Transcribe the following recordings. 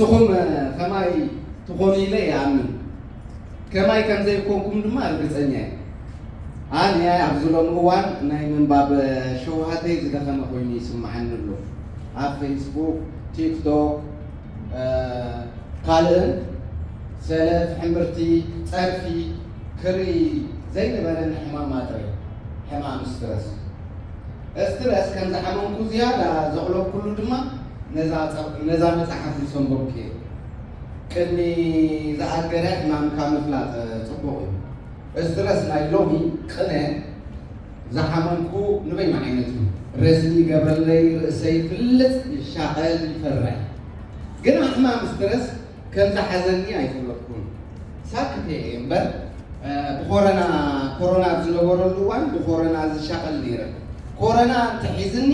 ንስኹም ከማይ ትኾኑ ኢለ ይኣምን። ከማይ ከም ዘይኮንኩም ድማ ርግጸኛ እየ። ኣነ ኣብዚ ሎሚ እዋን ናይ ምንባብ ሸውሃተይ ዝደኸመ ኮይኑ ይስምዓኒ ኣሎ። ኣብ ፌስቡክ፣ ቲክቶክ፣ ካልእን ሰለፍ፣ ሕምብርቲ፣ ጸርፊ ክርኢ ዘይነበረኒ ሕማም ኣጥረ፣ ሕማም ስትረስ። ስትረስ ከም ዝሓመምኩ ዝያዳ ዘቕለብኩሉ ድማ ነዛ ጸ-፣ ነዛ መጽሓፍ ምስ ኣንበብኩ እየ። ቅድሚ ዝኣገረ ሕማምካ ምፍላጥ ጽቡቕ እዩ። ስትረስ ናይ ሎሚ ቅነ ዝሓመምኩ ንበይኑ ዓይነቱ ረስኒ ይገብረለይ፣ ርእሰይ ይፍልጥ፣ ይሻቐል፣ ይፈርሕ። ግን ሕማም ስትረስ ከም ዝሓዘኒ ኣይፈለጥኩን። ሳክት እየ እምበር፣ እ፣ ብኮረና፣ ኮሮና ኣብ ዝነበረሉ እዋን ብኮረና ዝሻቐል ነይረ። ኮረና እንተሒዝኒ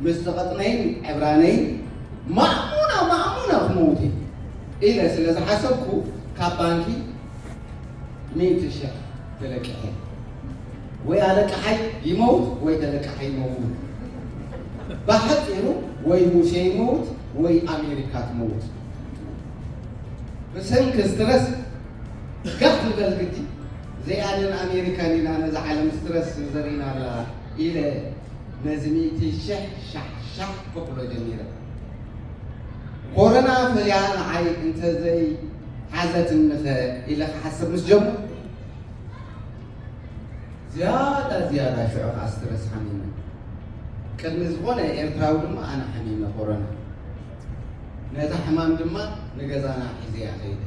ምስቲ ቀጥነይን ዕብራነይን ማእሙና፣ ማእሙና ክመውት እየ ኢለ ስለ ዝሓሰብኩ ካብ ባንኪ ሚእቲ ሽሕ ተለቂሐ። ወይ ኣለቃሓይ ይመውት ወይ ተለቃሓይ ይመውት። ብሓጺሩ ወይ ሙሴ ይመውት ወይ ኣሜሪካ ትመውት። ብሰንኪ ስትረስ ጋሕ ንበል ግዲ። ዘይኣደን ኣሜሪካን ኢና ነዛ ዓለም ስትረስ ዘሪእናላ ኢለ ነዚ ሚእቲ ሽሕ ሻሕ ሻሕ ከብሎ ጀሚረ። ኮረና ፈልያ ንዓይ እንተዘይሓዘትኒኸ ኢለ ክሓስብ ምስ ጀመርኩ፣ ዝያዳ ዝያዳ ሽዑ ከኣ ስትረስ ሓሚመ። ቅድሚ ዝኾነ ኤርትራዊ ድማ ኣነ ሓሚመ ኮረና። ነታ ሕማም ድማ ንገዛና ሒዘያ ከይደ።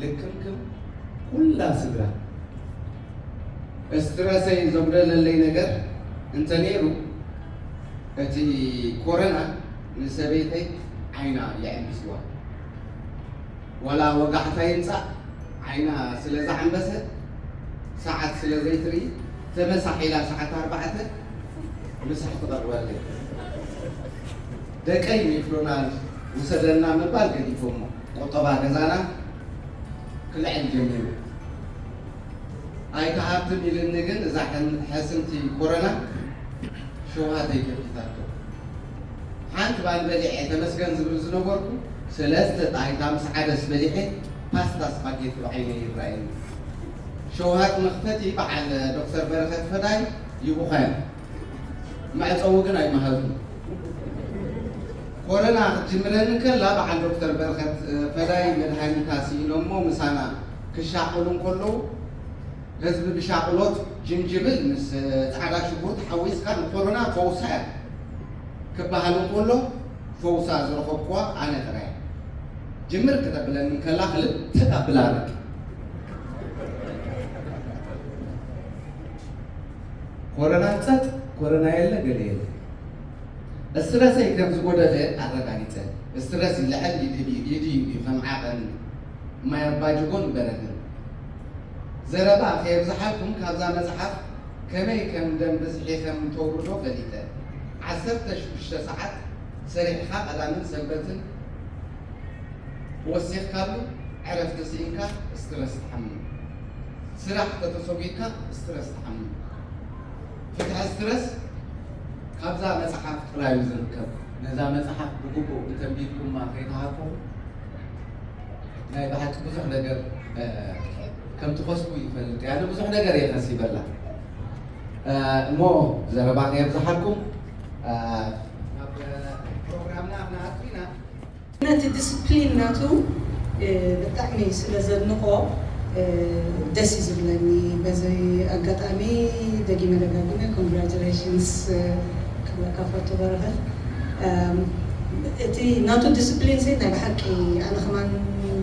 ልክምክም ኩላ ስድራ። ስትረሰይ ዘጉደለለይ ነገር እንተነይሩ፣ እቲ ኮረና ንሰበይተይ ዓይና የዕቢስዋ። ዋላ ወጋሕታ ይምጻእ፣ ዓይና ስለ ዝዓንበሰ፣ ሰዓት ስለ ዘይትርኢ፣ ተመሳሒላ ሰዓት ኣርባዕተ ምሳሕ ትቐርበለይ። ደቀይ ሜክዶናልድ ውሰደልና ምባል ገዲፎሞ፣ ቁጠባ ገዛና ክልዕል ጀሚሩ። ኣይትሃብትም ኢልኒ ግን እዛ ሕን-፣ ሕስምቲ ኮረና ሸውሃተይ ከፊታቶ። ሓንቲ ባኒ በሊዐ ተመስገን ዝብል ዝነበርኩ፣ ሰለስተ ጣይታ ምስ ዓደስ በሊሐ ፓስታ ስፓጌቲ ብዓይነይ ይረኣየኒ። ሸውሃት መኽፈቲ በዓል ዶክተር በረኸት ፈዳይ ይቡኸን። መዕጸዊ ግን ኣይመሃዙን። ኮረና ክትጅምረኒ ከላ በዓል ዶክተር በረኸት ፈዳይ መድሃኒታ ስኢኖሞ ምሳና ክሻቐሉ እንከለዉ፣ ህዝቢ ብሻቕሎት ጅንጅብል ምስ ጻዕዳ ሽጉርቲ ሓዊስካ ንኮሮና ፈውሳ እያ ክበሃል እንከሎ፣ ፈውሳ ዝረኸብኩዋ ኣነ ጥራይ። ጅምር ክተብለኒ እንከላ ክልተ ታብላ ኣረቂ። ኮረና ጸጥ፣ ኮረና የለ፣ ገለ የለ። ስትረሰይ ከም ዝጎደለ ኣረጋጊጸ። ስትረስ ይልዕል ይድዩ፣ ይድዩ እዩ ከም ዓቐን ማይ ኣባጅጎን በረድን። ዘረባ ከየብዝሓልኩም ካብዛ መጽሓፍ ከመይ ከም ደም ብዝሒ ከም ተውርዶ ፈሊጠ። ዓሰርተ ሽዱሽተ ሰዓት ሰሪሕኻ ቀዳምን ሰንበትን ወሲኽካሉ ዕረፍቲ ስኢንካ ስትረስ ትሓምም። ስራሕ ተተሰጒግካ ስትረስ ትሓምም። ፍትሒ ስትረስ ካብዛ መጽሓፍ ጥራይ እዩ ዝርከብ። ነዛ መጽሓፍ ብግቡእ እንተንቢብኩማ ከይተሃኮኹ ናይ ብሓቂ ብዙሕ ነገር፣ እ፣ ከም ትኸስቡ ይፈልጥ እየ። ኣነ ብዙሕ ነገር እየ ከሲበላ። እ፣ እሞ ዘረባ ከየብዝሓልኩም፣ እ፣ ናብ ፕሮግራምና ክንኣቱ ኢና። ነቲ ዲስፕሊን ናቱ፣ እ፣ ብጣዕሚ ስለ ዘድንቖ፣ እ፣ ደስ እዩ ዝብለኒ። በዚ ኣጋጣሚ ደጊመ ደጋጊመ ኮንግራጁሌሽንስ፣ እ፣ ክብለካ ፈቱ በረኸት። እም፣ እቲ ናቱ ዲስፕሊን ሲ ናይ ብሓቂ ኣነ ከማን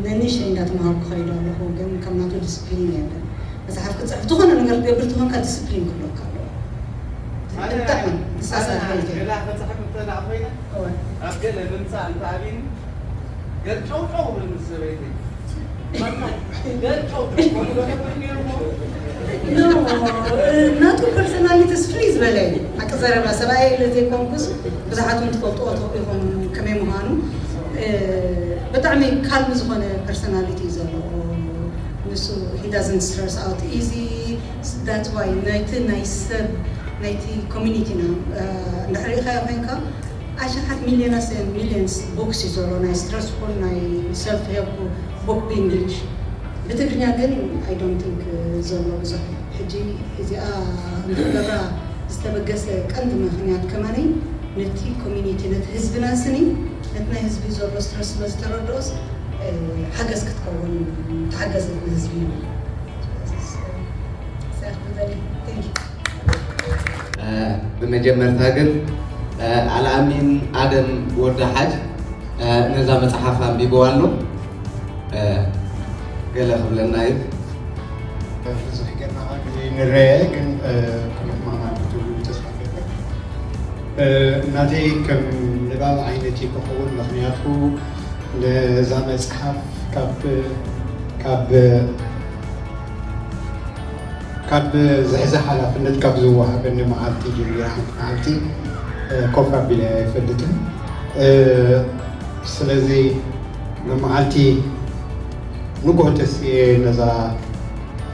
ነንሽተይ እንዳተምሃርኩ ከይደ ኣለኹ፣ ግን ከም ናቱ ዲስፕሊን የለን። መጽሓፍ ክትጽሕፍ፣ ዝኾነ ነገር ክትገብር ተኾንካ ዲስፕሊን ክህልወካ ኣለዎ። ኣነ፣ ብጣዕሚ ንሳ ኣነ ሰራሕቲ። ገላ ክጽሕፍ እንተ ደኣ ኮይነ፣ እወ። ኣብ ገለ ምምጻእ እንተ ኣቢኒ፣ ገርጨውጨው ብል ምስ ሰበይተይ። ገርጨውጨው፣ ከምኡ ዶ ነበር ነይሩ? ኖ፣ ናቱ ፐርሶናሊቲስ ፍልይ ዝበለ እዩ። ሓቂ ዘረባ፣ ሰብኣይ ኢለ ዘይኮንኩስ፣ ብዙሓት እውን ትፈልጥዎ ኢኹም ከመይ ምዃኑ። እ፣ ብጣዕሚ ካልም ዝኾነ ፐርሶናሊቲ እዩ ዘለዎ። ንሱ፣ he doesn't stress out easy። That's why ናይቲ ናይ ሰብ፣ ናይቲ ኮሚኒቲና፣ እ፣ እንድሕር ርኢኻዮ ኮይንካ፣ ኣሽሓት ሚልዮናት ሚልዮንስ ቡክስ እዩ ዘሎ፣ ናይ ስትረስፉል ናይ ሰልፍ ሄልፕ ቡክ ብእንግሊሽ። ብትግርኛ ግን ኣይ ዶንት ቲንክ ዘሎ ብዙሕ። ሕጂ እዚኣ ንክገብራ ዝተበገሰ ቀንዲ ምክንያት ከማነይ ነቲ ኮሚኒቲ፣ ነቲ ህዝብና ስኒ፣ ነቲ ናይ ህዝቢ ዘሎ ስትረስ ስለ ዝተረድኦስ፣ እ፣ ሓገዝ ክትከውን ተሓገዘት ንህዝቢ እዩ። ስለዚ፣ እ፣ እዚኣ ክትበሊ። Thank you። ብመጀመርታ ግን ኣልኣሚን ኣደም ወዲ ሓጅ ነዛ መጽሓፍ ኣንቢብዋ ኣሎ። ገለ ክብለና እዩ። ብዙሕ ጌርና ግዜ ንረአ ግን ክምማና ክትብሉ ተስፋ ገብር። እናተይ ከም ንባብ ዓይነት እዩ ክኸውን፣ ምክንያቱ ነዛ መጽሓፍ ካብ ካብ ካብ ዝሕዚ ሓላፍነት ካብ ዝወሃበኒ መዓልቲ ጀሚራ ሓንቲ መዓልቲ ኮፍ ኣቢለ ኣይፈልጥን። ስለዚ ንመዓልቲ ንጎሆ ተስየ ነዛ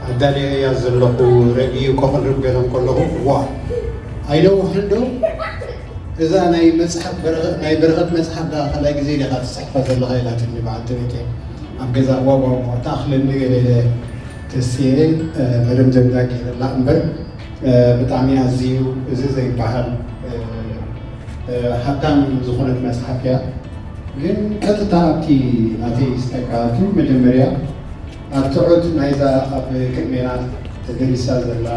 ኣዳልየያ ዘለኹ ረድዩ ከቕርብ ገለ ከለኹ ዋ ኣይነውሕን ዶ እዛ ናይ መጽሓፍ ናይ በረኸት መጽሓፍ ዳ ካልኣይ ግዜ ዲኻ ትጽሕፋ ዘለኻ ኢላትኒ በዓልቲ ቤተይ ኣብ ገዛ ዋዋዋ ተኣኽለኒ ገለ ኢለ ተስየ መደምደምታ ገይረላ እምበር ብጣዕሚ ኣዝዩ እዚ ዘይበሃል ሃብታም ዝኾነት መጽሓፍ እያ። ግን ቀጥታ ኣብቲ ናተይ ዝተካቱ መጀመርያ ኣብ ትዑት ናይዛ ኣብ ቅድሜና ተደሪሳ ዘላ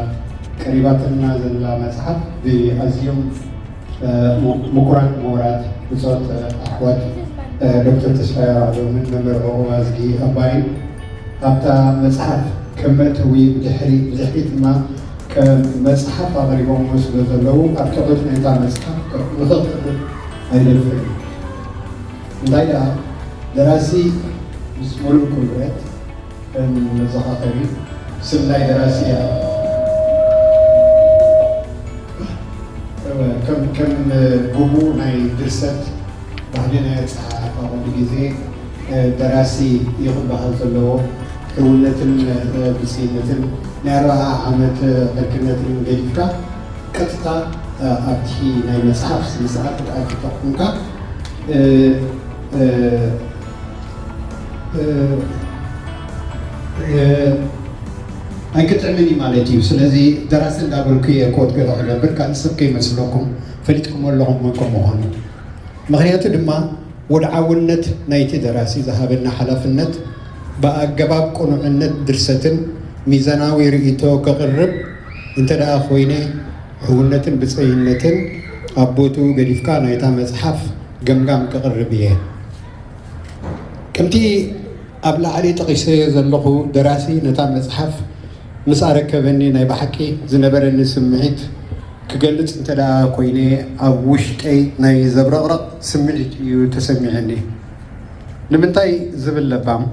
ቀሪባትና ዘላ መጽሓፍ ብኣዝዮም ምኩራት ምሁራት ብጾት ኣሕዋት ዶክተር ተስፋይ ኣራዕዶምን መምህር ዑቕባዝጊ ኣባይን ኣብታ መጽሓፍ ከም መእተዊ ብድሕሪ ብድሕሪት ድማ ከም መጽሓፍ ኣቕሪቦሞ ስለ ዘለዉ ኣብ ትዑት ናይታ መጽሓፍ ንኽቕርብ ኣይደፍርን። እንታይ ደኣ ደራሲ ምስ ሙሉእ ክብረት ከም መዘኻኸሪ ስም ናይ ደራሲ እያ። ከም ከም ግቡእ ናይ ድርሰት ባህሊ ናይ ኣጸሓሕፋ ኩሉ ግዜ ደራሲ እዩ ክበሃል ዘለዎ። ሕውነትን ብፅይነትን ናይ ኣርባዓ ዓመት ዕርክነትን ገዲፍካ ቀጥታ ኣብቲ ናይ መፅሓፍ ስነ ስርዓት ክትኣቱ ተኾንካ ኣይክጥዕምን እዩ ማለት እዩ። ስለዚ ደራሲ እንዳበልኩ እየ ኮት ገለ ክገብር ካልእ ሰብ ከይመስለኩም ፈሊጥኩም ኣለኹም መን ከም ምዃኑ። ምኽንያቱ ድማ ወድዓውነት ናይቲ ደራሲ ዝሃበና ሓላፍነት ብኣገባብ ቅኑዕነት ድርሰትን ሚዛናዊ ርእይቶ ከቕርብ እንተ ደኣ ኮይነ ሕውነትን ብፀይነትን ኣብ ቦትኡ ገዲፍካ ናይታ መፅሓፍ ገምጋም ከቕርብ እየ። ከምቲ ኣብ ላዕሊ ጠቒሰዮ ዘለኹ ደራሲ ነታ መጽሓፍ ምስ ኣረከበኒ ናይ ብሓቂ ዝነበረኒ ስምዒት ክገልጽ እንተ ደኣ ኮይነ ኣብ ውሽጠይ ናይ ዘብረቕረቕ ስምዒት እዩ ተሰሚዑኒ። ንምንታይ ዝብል ለባም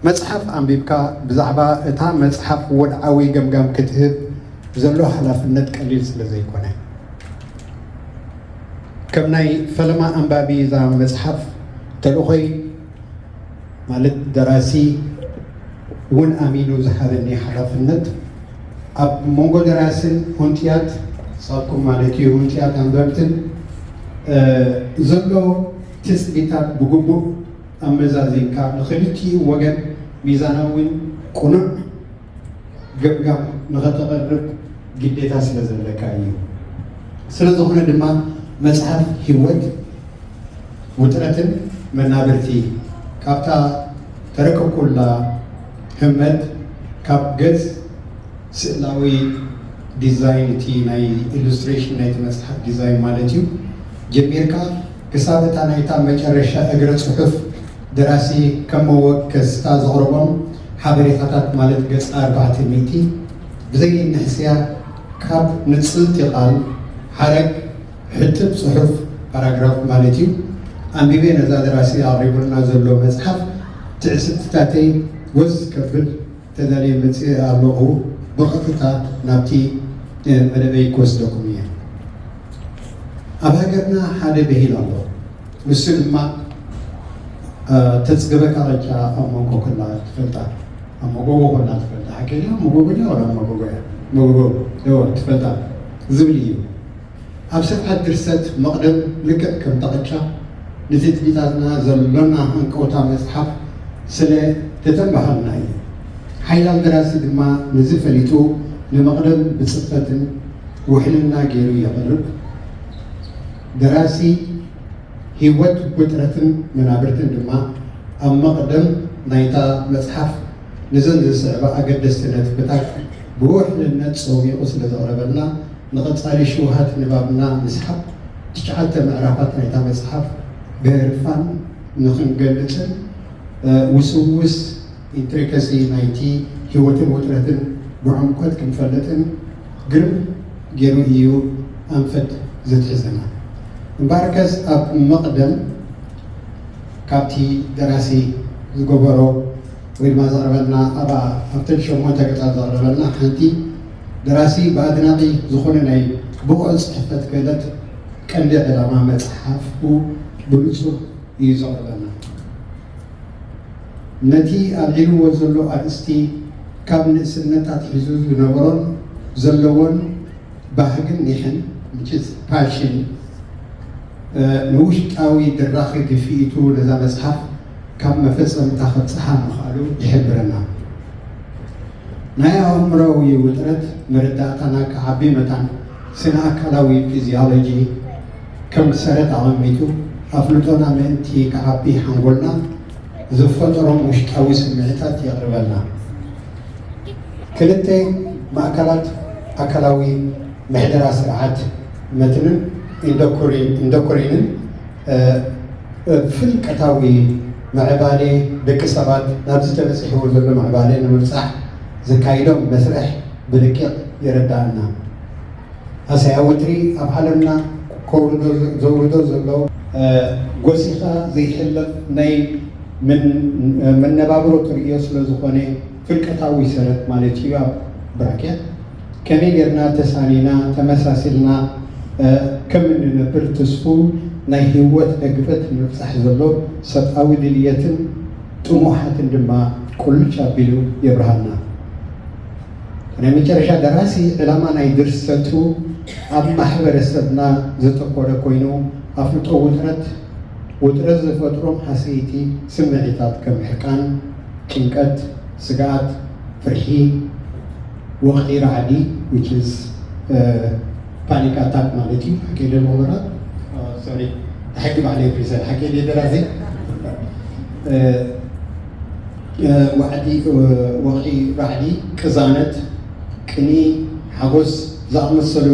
መጽሓፍ ኣንቢብካ ብዛዕባ እታ መጽሓፍ ወድዓዊ ገምጋም ክትህብ ዘሎ ሓላፍነት ቀሊል ስለ ዘይኮነ። ከም ናይ ፈለማ ኣንባቢ እዛ መጽሓፍ ተልእኾይ ማለት ደራሲ እውን ኣሚኑ ዝሃበኒ ሓላፍነት ኣብ መንጎ ደራስን ሁንጥያት ሳብኩም ማለት እዩ ሁንጥያት ኣንበብትን ዘሎ ትጽቢታት ብግቡእ ኣመዛዚንካ ንክልቲኡ ወገን ሚዛናዊን ቅኑዕ ገምጋም ንኸተቕርብ ግዴታ ስለ ዘለካ እዩ። ስለ ዝኾነ ድማ መጽሓፍ ህይወት ውጥረትን መናብርቲ ካብታ ተረከብኩላ ህመት ካብ ገጽ ስእላዊ ዲዛይን እቲ ናይ ኢሉስትሬሽን ናይቲ መጽሓፍ ዲዛይን ማለት እዩ ጀሚርካ ክሳብ እታ ናይታ መጨረሻ እግረ ጽሑፍ ደራሲ ከም መወከስታ ዘቕረቦም ሓበሬታታት ማለት ገጽ ኣርባዕተ ሚእቲ ብዘይ ንሕስያ ካብ ንጽልቲ ቃል ሓረግ ሕጥብ ጽሑፍ ፓራግራፍ ማለት እዩ ኣንቢበ ነዛ ደራሲ ኣቕሪቡልና ዘሎ መጽሓፍ ትዕስብትታተይ ወዝ ከብል ተዳልየ መጽእ ኣለኹ ብቐጥታ ናብቲ መደበይ ክወስደኩም እየ። ኣብ ሃገርና ሓደ ብሂል ኣሎ። ንሱ ድማ ተጽግበካ ቐጫ ኣብ መንጎ ኮላ ትፈልጣ ኣብ መጎጎ ኮላ ትፈልጣ ሓቂ ድያ መጎጎ ድያ ወላ መጎጎ እያ መጎጎ እዎ ትፈልጣ ዝብል እዩ። ኣብ ስርዓት ድርሰት መቕደም ልክዕ ከም ጣቕጫ ንትጽቢታትና ዘሎና ሃንቀውታ መጽሓፍ ስለ ተተንባሃልና እዩ። ሓያል ደራሲ ድማ ነዚ ፈሊጡ ንመቕደም ብጽፈትን ውሕልና ገይሩ የቕርብ። ደራሲ ህይወት ውጥረትን መናብርትን ድማ ኣብ መቕደም ናይታ መጽሓፍ ነዘን ዝስዕባ ኣገደስቲ ነጥብታት ብውሕልነት ጸዊቑ ስለ ዘቕረበልና ንቐጻሊ ሽውሃት ንባብና ምስሓብ ትሽዓተ ምዕራፋት ናይታ መጽሓፍ ብህርፋን ንኽንገልጽን ውስውስ ኢንትሪከሲ ናይቲ ህይወትን ውጥረትን ብዕምቆት ክንፈልጥን ግርም ገይሩ እዩ ኣንፈት ዘትሕዘና። እምበኣርከስ ኣብ መቕደም ካብቲ ደራሲ ዝገበሮ ወይ ድማ ዘቕረበልና ኣብ ኣብተን ሸሞንተ ገጻት ዘቕረበልና ሓንቲ ደራሲ ብኣድናቒ ዝኾነ ናይ ብቑዕ ጽሕፈት ክእለት ቀንዲ ዕላማ መጽሓፉ ብንጹር እዩ ዘቕርበልና። ነቲ ኣልዒልዎ ዘሎ ኣርእስቲ ካብ ንእስነት ኣትሒዙ ዝነበሮን ዘለዎን ባህግን ኒሕን፣ which is passion፣ ንውሽጣዊ ድራኺ ድፍኢቱ ነዛ መጽሓፍ ካብ መፈጸምታ ከብጽሓ ምኽኣሉ ይሕብረና። ናይ ኣእምሮዊ ውጥረት መረዳእታና ክዓቢ መታን ስነ ኣካላዊ ፊዚዮሎጂ ከም ሰረት ኣቐሚጡ ኣፍልጦና ምእንቲ ክዓቢ ሓንጎልና ዝፈጠሮም ውሽጣዊ ስምዒታት የቕርበልና። ክልተ ማእከላት ኣካላዊ ምሕደራ ስርዓት መትንን ኢንዶክሪንን ፍልቀታዊ ምዕባሌ ደቂ ሰባት ናብዚ ተበጺሕዎ ዘሎ ምዕባሌ ንምብጻሕ ዘካይዶም መስርሕ ብደቂቕ የረድኣና። ሃሰያ ወጥሪ ኣብ ዓለምና ከውርዶ ዘውርዶ ዘሎ ጎሲኻ ዘይሕለፍ ናይ መነባብሮ ትርእዮ ስለ ዝኾነ ፍልቀታዊ ሰረት ማለት እዩ። ኣብ ብራኬት ከመይ ጌርና ተሳኒና ተመሳሲልና ከም እንነብር ትስፉ ናይ ህይወት ዕግበት ንምብጻሕ ዘሎ ሰብኣዊ ድልየትን ጥሙሓትን ድማ ቁልጭ ኣቢሉ የብርሃልና። ናይ መጨረሻ ደራሲ ዕላማ ናይ ድርሰቱ ኣብ ማሕበረሰብና ዘተኮረ ኮይኑ ኣፍልጦ ውጥረት ውጥረት ዝፈጥሮም ሃሰይቲ ስምዒታት ከም ሕርቃን፣ ጭንቀት፣ ስግኣት፣ ፍርሒ፣ ወቕዒ ራዕዲ which is panic attack ማለት እዩ። ሓቂ ዶ መምህራት? ሶሪ፣ ሓቂ ባዕለይ ፕሪሰር ሓቂ ዶ ደራሲ ዋዕዲ ወቕዒ ራዕዲ፣ ቅዛነት፣ ቅኒ፣ ሓጎስ ዝኣመሰሉ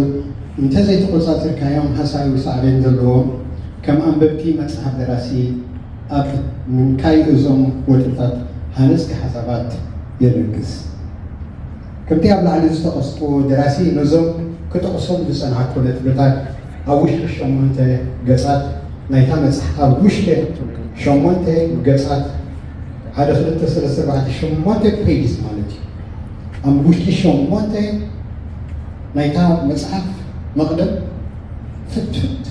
እንተዘይተቖጻጺርካዮም ሃሳዊ ሳዕቤን ዘለዎም ከም ኣንበብቲ መጽሓፍ ደራሲ ኣብ ምንካይ እዞም ወጥርታት ሃነጽቲ ሓሳባት የለግስ። ከምቲ ኣብ ላዕሊ ዝጠቐስኩዎ ደራሲ ነዞም ክጠቕሶም ዝጸናሕኩ ነጥብታት ኣብ ውሽጢ ሸሞንተ ገጻት ናይታ መጽሓፍ ኣብ ውሽጢ ሸሞንተ ገጻት ሓደ ክልተ ሰለስተ ኣርባዕተ ሸሞንተ ፔጅስ ማለት እዩ ኣብ ውሽጢ ሸሞንተ ናይታ መጽሓፍ መቕደም ፍትፍት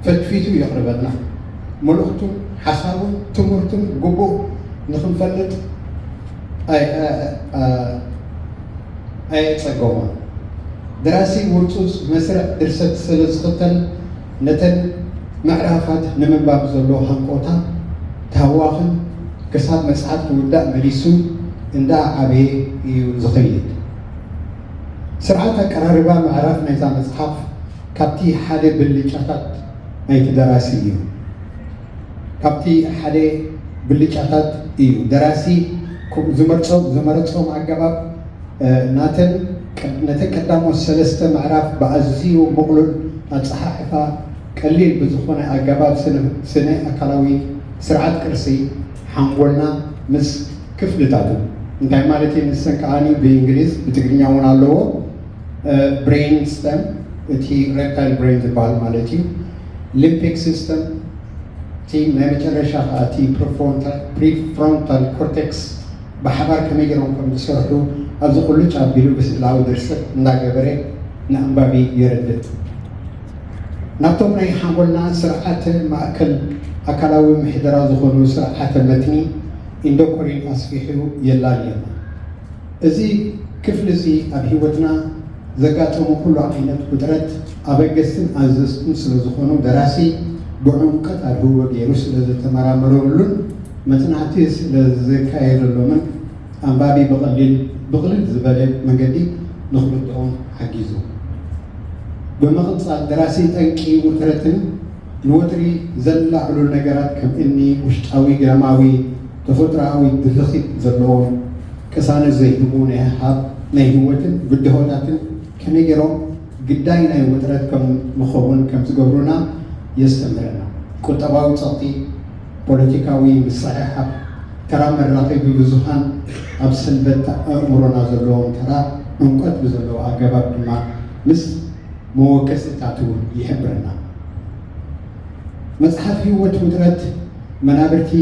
ፈትፊቱ የቕርበልና። መልእኽቱን ሓሳቡን ትምህርቱን ግቡእ ንኽንፈልጥ ኣየጸገሞን። ደራሲ ውርጹጽ መስርዕ ድርሰት ስለ ዝኽተል ነተን ምዕራፋት ንምንባብ ዘሎ ሃንቆታ ተሃዋኽን ክሳብ መጽሓፍ ክውዳእ መሊሱ እንዳ ዓበየ እዩ ዝኸይድ። ስርዓት ኣቀራርባ ምዕራፍ ናይዛ መጽሓፍ ካብቲ ሓደ ብልጫታት ናይቲ ደራሲ እዩ። ካብቲ ሓደ ብልጫታት እዩ። ደራሲ ዝመርጾም ዝመረጾም ኣገባብ ናተን ነተን ቀዳሞት ሰለስተ ምዕራፍ ብኣዝዩ ምቕሉል ኣጸሓሕፋ ቀሊል ብዝኾነ ኣገባብ ስነ ኣካላዊ ስርዓት ቅርጺ ሓንጎልና ምስ ክፍልታቱ እንታይ ማለት እዩ? ንሰን ከዓኒ ብእንግሊዝ ብትግርኛ እውን ኣለዎ። ብሬን ስተም እቲ ሬፕታይል ብሬን ዝበሃል ማለት እዩ። ሊምፒክ ሲስተም እቲ ናይ መጨረሻ ከዓ እቲ ፕሪፍሮንታል ኮርቴክስ ብሓባር ከመይ ገይሮም ከም ዝሰርሑ ኣብዚ ቁልጭ ኣቢሉ ብስእላዊ ድርሰት እንዳገበረ ንኣንባቢ የረድእ። ናብቶም ናይ ሓንጎልና ስርዓተ ማእከል ኣካላዊ ምሕደራ ዝኾኑ ስርዓተ መትኒ ኢንዶኮሪን ኣስፊሑ የላልየና። እዚ ክፍሊ እዚ ኣብ ህይወትና ዘጋጠሙ ኩሉ ዓይነት ውጥረት ኣበገስትን ኣዘዝትን ስለ ዝኾኑ፣ ደራሲ ብዕምቀት ኣድህቦ ገይሩ ስለ ዝተመራመረሉን መጽናዕቲ ስለ ዘካየደሎምን፣ ኣንባቢ ብቐሊል ብቕልል ዝበለ መንገዲ ንኽርድኦም ሓጊዙ። ብምቕጻል፣ ደራሲ ጠንቂ ውጥረትን ንወጥሪ ዘላዕሉ ነገራት ከም እኒ ውሽጣዊ ግዳማዊ ተፈጥሮኣዊ ድልኺት ዘለዎም ቅሳነት ዘይህቡ ናይ ሃብ ናይ ህይወትን ብድሆታትን ከመይ ገይሮም ግዳይ ናይ ውጥረት ከም ንኸውን ከም ዝገብሩና የስተምህረና። ቁጠባዊ ጸቕጢ፣ ፖለቲካዊ ምስሕሓብ፣ ተራ መራኸቢ ብዙሃን ኣብ ሰንበት ኣእምሮና ዘለዎም ተራ ዕምቆት ብዘለዎ ኣገባብ ድማ ምስ መወከሲታቱ ይሕብረና። መጽሓፍ ህይወት ውጥረት መናብርቲ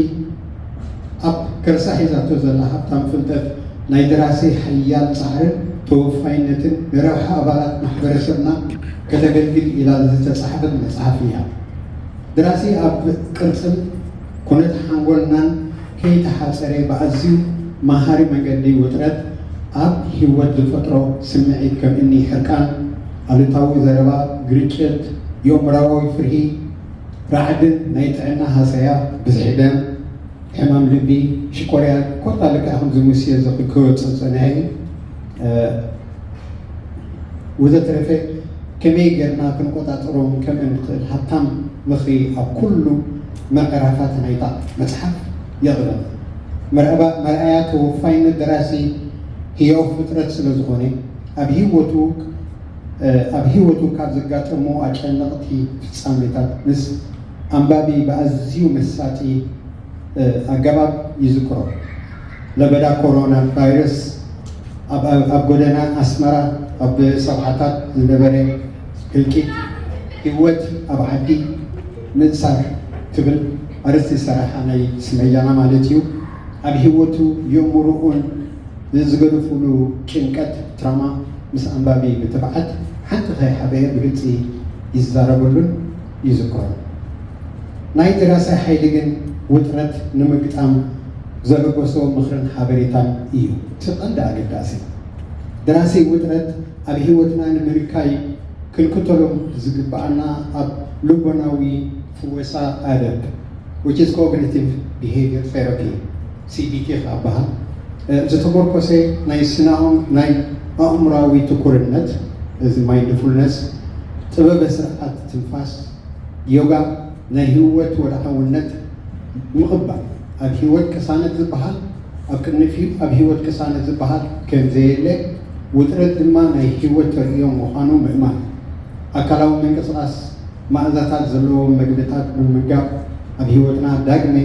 ኣብ ከርሳ ሒዛቶ ዘላ ሃብታም ፍልጠት ናይ ደራሲ ሓያል ጻዕርን ተወፋይነትን ንረብሓ ኣባላት ማሕበረሰብና ከተገልግል ኢላ ዝተጻሕፈት መጽሓፍ እያ። ደራሲ ኣብ ቅርጽን ኩነት ሓንጎልናን ከይተሓጸረ ብኣዝዩ መሃሪ መንገዲ ውጥረት ኣብ ህይወት ዝፈጥሮ ስምዒት ከም እኒ ሕርቃን፣ ኣሉታዊ ዘረባ፣ ግርጭት፣ የእምሮኣዊ ፍርሂ፣ ራዕድን ናይ ጥዕና ሃሰያ፣ ብዝሒ ደም፣ ሕማም ልቢ፣ ሽኮርያ፣ ኮታ ልክዕ ከምዚ ሙሴ እዚ ክወጽእ ዝጸንሐ እዩ። እ፣ ወዘተረፈ ከመይ ጌርና ክንቆጻጸሮም ከም እንኽእል ሃብታም ምኽሪ ኣብ ኩሉ ምዕራፋት ናይታ መጽሓፍ የቕርብ። መርኣባ-፣ መርኣያ ተወፋይነት ደራሲ ህያው ፍጥረት ስለ ዝኾነ፣ ኣብ ህይወቱ፣ እ፣ ኣብ ህይወቱ ካብ ዘጋጠሙ ኣጨነቕቲ ፍጻሜታት ምስ ኣንባቢ ብኣዝዩ መሳጢ፣ እ፣ ኣገባብ ይዝክሮ። ለበዳ ኮሮና ቫይረስ ኣብ፣ ኣብ፣ ኣብ ጎደና ኣስመራ ኣብ ሰብዓታት ዝነበረ ህልቂት፣ ህይወት ኣብ ዓዲ ምእሳር ትብል ኣርእስቲ ዝሰራሓ ናይ ስመያና ማለት እዩ። ኣብ ህይወቱ የእምሮኡን ንዝገደፍሉ ጭንቀት፣ ትራማ፣ ምስ ኣንባቢ ብትብዓት ሓንቲ ከይሓበየ ብግልጺ ይዛረበሉን ይዝክሮን። ናይ ደራሲ ሓይሊ ግን ውጥረት ንምግጣም ዘበገሶ ምኽርን ሓበሬታን እዩ እቲ ቀንዲ ኣገዳሲ። ደራሲ ውጥረት ኣብ ህይወትና ንምንካይ ክንክተሎም ዝግብኣና ኣብ ልቦናዊ ፍወሳ ኣደብ፣ which is cognitive behavior therapy፣ C B T ክበሃል፣ እ፣ ዝተመርኮሰ ናይ ስናኦም ናይ ኣእምሮኣዊ ትኩርነት፣ እዚ ማይንድፉልነስ፣ ጥበበ ስርዓት ትንፋስ፣ ዮጋ፣ ናይ ህይወት ወድዓውነት ምቕባል፣ ኣብ ህይወት ቅሳነት ዝበሃል፣ ኣብ ቅድሚ ፊ-፣ ኣብ ህይወት ቅሳነት ዝበሃል ከም ዘየለ፣ ውጥረት ድማ ናይ ህይወት ተርእዮ ምዃኑ ምእማን፣ ኣካላዊ ምንቅስቓስ፣ መኣዛታት ዘለዎም መግብታት ምምጋብ ኣብ ህይወትና ዳግመ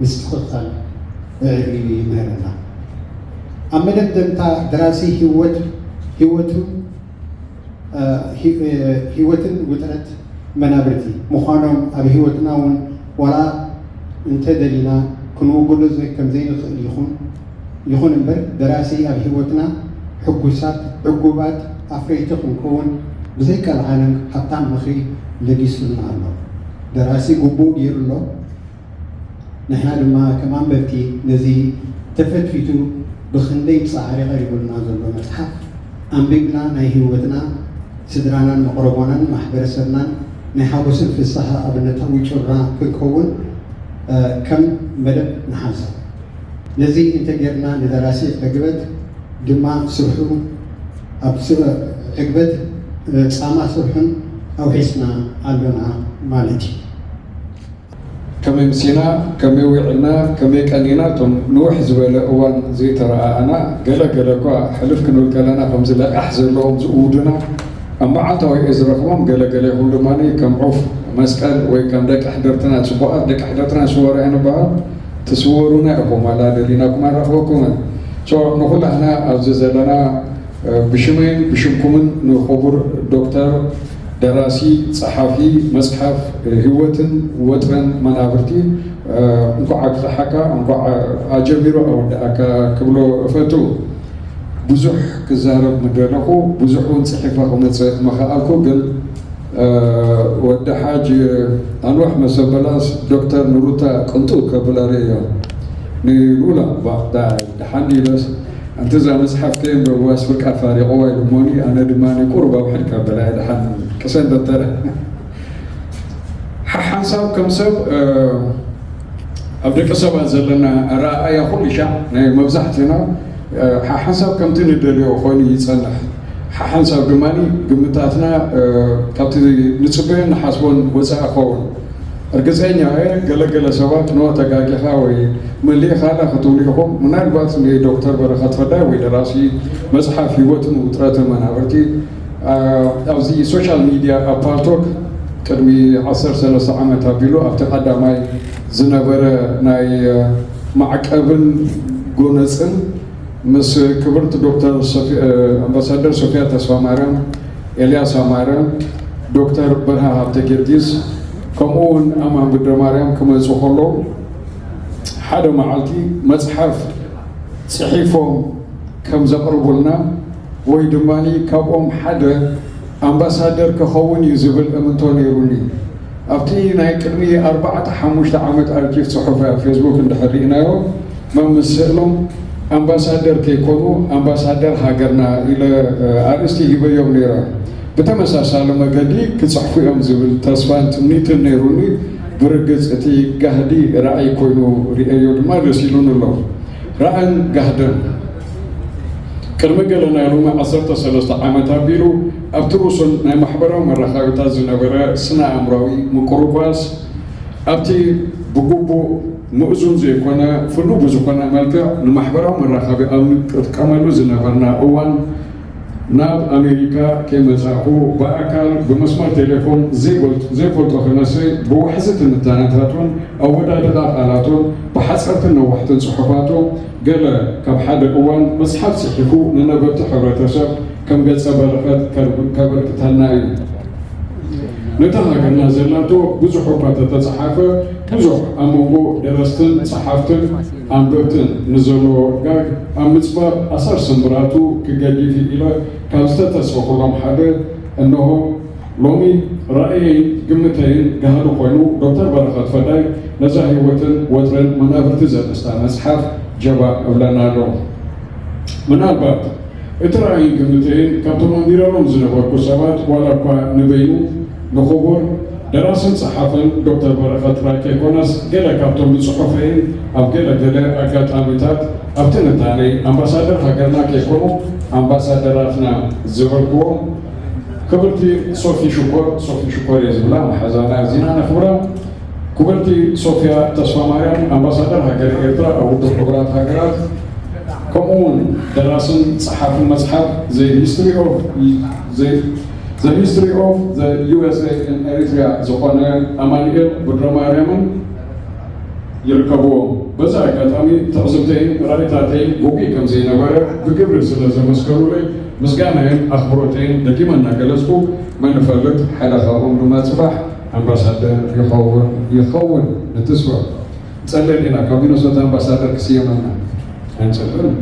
ምስትኽኻል ኣዕሪቡ ይምህረና። ኣብ መደምደምታ ደራሲ ህይወት፣ ህይወቱ፣ እ፣ ሂ-፣ እ፣ ህይወትን ውጥረት መናብርቲ ምዃኖም ኣብ ህይወትና እውን ዋላ እንተደሊና ክንውግዶ ዘይ-፣ ከም ዘይንኽእል ይኹን፣ ይኹን እምበር፣ ደራሲ ኣብ ህይወትና ሕጉሳት፣ ዕጉባት፣ ኣፍረይቲ ክንከውን ብዘይቀልዓለም ሃብታም ምኽሪ ለጊሱልና ኣሎ። ደራሲ ግቡእ ገይሩ ኣሎ። ንሕና ድማ ከም ኣንበብቲ ነዚ ተፈትፊቱ ብኽንደይ ጻዕሪ ቀሪቡልና ዘሎ መጽሓፍ ኣንቢብና ናይ ህይወትና፣ ስድራናን መቕረቦናን ማሕበረሰብናን ናይ ሓጎስን ፍስሃ ኣብነታዊ ጩራ ክንከውን፣ እ፣ ከም መደብ ንሓዞ። ነዚ እንተጌርና ንደራሲ ዕግበት ድማ ስርሑ ኣብ ስ-፣ ዕግበት፣ እ፣ ጻማ ስርሑን ኣውሒስና ኣሎና ማለት እዩ። ከመይ ምሲና፣ ከመይ ውዒልና፣ ከመይ ቀኒና፣ እቶም ንውሕ ዝበለ እዋን ዘይተረኣኣና፣ ገለ ገለ እኳ ሕልፍ ክንብል ከለና ከምዚ ለቃሕ ዘለዎም ዝእውዱና፣ ኣብ መዓልታዊ እየ ዝረኽቦም፣ ገለ ገለ ይኹን ድማ ከም ዑፍ መስቀል ወይ ከም ደቂ ሕደርትና፣ ጽቡቓት ደቂ ሕደርትና ዝስወሩ ኣይንበሃል፣ ትስወሩና ኢኹም፣ ዋላ ደሊናኩም ኣይረኽበኩምን። ሶ፣ ንኹላህና ኣብዚ ዘለና፣ እ፣ ብሽመይን ብሽምኩምን ንኽቡር ዶክተር ደራሲ፣ ጸሓፊ መጽሓፍ፣ እ፣ ህይወትን ወጥረን መናብርቲ፣ እ፣ እንኳዕ ኣብጽሓካ፣ እንኳዕ ኣጀሚሩ ኣወድኣካ ክብሎ እፈቱ። ብዙሕ ክዛረብ ምደለኹ፣ ብዙሕ እውን ጽሒፈ ክመጽእ ምኸኣልኩ፣ ግን፣ እ፣ ወዲ ሓጅ ኣንዋሕ መሰበላስ ዶክተር ንሩታ ቅንጡ ከብላ ርእዮ። ንሉላ እባ ዳ-፣ ደሓን ኢለስ፣ ኣንቲ እዛ መጽሓፍ ከየንበብዋስ ፍርቃ ፋሪቕዋ ኢሉ እሞኒ፣ ኣነ ድማ ቁሩብ ኣውሕድ ካብ በላይ ድሓን ቅሰን ደተረ። ሓሓንሳብ ከም ሰብ ኣብ ደቂ ሰባት ዘለና ኣረኣእያ ኩሉ ሻዕ ናይ መብዛሕትና ሓሓንሳብ ከምቲ ንደልዮ ኮይኑ ይጸንሕ። ሓሓንሳብ ድማ ግምታትና ካብቲ ንጽበዮን ንሓስቦን ወጻኢ ክኸውን። እርግጸኛ እየ፣ ገለገለ ሰባት ኖ ተጋጊኻ ወይ መሊእኻላ ክትብሉ ኢኹም። ምናልባት ንዶክተር በረኸት ፈዳይ ወይ ደራሲ መጽሓፍ ህይወትን ውጥረትን መናብርቲ ኣብዚ ሶሻል ሚድያ ኣብ ፓልቶክ ቅድሚ ዓሰርተ ሰለስተ ዓመት ኣቢሉ ኣብቲ ቀዳማይ ዝነበረ ናይ ማዕቀብን ጎነጽን ምስ ክብርቲ ዶክተር ኣምባሳደር ሶፊያ ተስፋማርያም፣ ኤልያስ ኣማረ፣ ዶክተር በርሃ ሃብተ ጊዮርጊስ ከምኡ እውን ኣማን ብድረማርያም ክመፁ ከለዉ ሓደ መዓልቲ መፅሓፍ ፅሒፎም ከም ዘቕርቡልና ወይ ድማ ካብኦም ሓደ ኣምባሳደር ክኸውን እዩ ዝብል እምንቶ ነይሩኒ። ኣብቲ ናይ ቅድሚ ኣርባዕተ ሓሙሽተ ዓመት ኣርኪቭ ጽሑፍ ኣብ ፌስቡክ እንድሕር ርኢናዮ፣ መምስ ስእሎም ኣምባሳደር ከይኮኑ ኣምባሳደር ሃገርና ኢለ ኣርእስቲ ሂበዮም ነይረ። ብተመሳሳሊ መገዲ ክጽሕፉ እዮም ዝብል ተስፋን ትምኒትን ነይሩኒ። ብርግጽ እቲ ጋህዲ ራእይ ኮይኑ ርእየዮ ድማ ደስ ኢሉኒ ኣሎ። ራእን ጋህድን ቅድሚ ገለ ናይ ሎሚ ዓሰርተ ሰለስተ ዓመት ኣቢሉ ኣብቲ ርሱን ናይ ማሕበራዊ መራኸቢታት ዝነበረ ስነ ኣእምራዊ ምቁርቋስ ኣብቲ ብግቡእ ምእዙን ዘይኮነ ፍሉይ ብዝኾነ መልክዕ ንማሕበራዊ መራኸቢ ኣብ ንጥቀመሉ ዝነበርና እዋን ናብ ኣሜሪካ ከይመጻእኩ ብኣካል ብመስመር ቴሌፎን ዘይፈልጦ ክነሰይ ብዋሕዚ ትንታነታቱን ኣወዳድቓ ቃላቱን ብሓጸርትን ነዋሕትን ጽሑፋቱ ገለ ካብ ሓደ እዋን መጽሓፍ ጽሒፉ ንነበርቲ ሕብረተሰብ ከም ገጸ በረኸት ከበርክተልና እዩ። ነታ ሃገርና ዘላቶ ብዙሕ እኳ ተተጸሓፈ ብዙሕ ኣብ መንጎ ደረስትን ጸሓፍትን ኣንበብትን ንዘሎ ጋግ ኣብ ምጽባብ ኣሰር ስምብራቱ ክገዲፍ ኢለ ካብ ዝተተስፈኩሎም ሓደ እንሆ ሎሚ ራእየይን ግምተይን ጋህዲ ኮይኑ ዶክተር በረኸት ፈዳይ ነዛ ህይወትን ወጥርን መናብርቲ ዘርእስታ መጽሓፍ ጀባ እብለና ኣሎ። ምናልባት እቲ ራእይን ግምተይን ካብቶም ኣንቢረሎም ዝነበርኩ ሰባት ዋላ እኳ ንበይኑ ንኽቡር ደራስን ጸሓፍን ዶክተር በረኸት ጥራይ ከይኮነስ ገለ ካብቶም ንጽሑፈይን ኣብ ገለ ገለ ኣጋጣሚታት ኣብ ትንታነይ ኣምባሳደር ሃገርና ከይኮኑ ኣምባሳደራትና ዝበልክዎም ክብርቲ ሶፊ ሽኮር፣ ሶፊ ሽኮር እየ ዝብላ፣ መሓዛና ኣዚና ነኽብራ። ክብርቲ ሶፊያ ተስፋማርያም፣ ኣምባሳደር ሃገረ ኤርትራ ኣብ ውድብ ሕቡራት ሃገራት፣ ከምኡ እውን ደራስን ጸሓፍን መጽሓፍ The History of The History of the U S A in Eritrea ዝኾነ ኣማኑኤል ብድረማርያምን ይርከብዎም። በዚ ኣጋጣሚ ትዕዝብተይን ራእይታተይን ግጉይ ከም ዘይነበረ ብግብሪ ስለ ዘመስከሩለይ ምስጋናይን ኣኽብሮተይን ደጊመ እናገለጽኩ መን ይፈልጥ ሓደ ካብኦም ድማ ጽባሕ ኣምባሳደር ይኸውን ይኸውን ንትስፎ። ጸለል ኢና ካብ ሚነሶታ ኣምባሳደር ክስየመና ኣይንጸልን።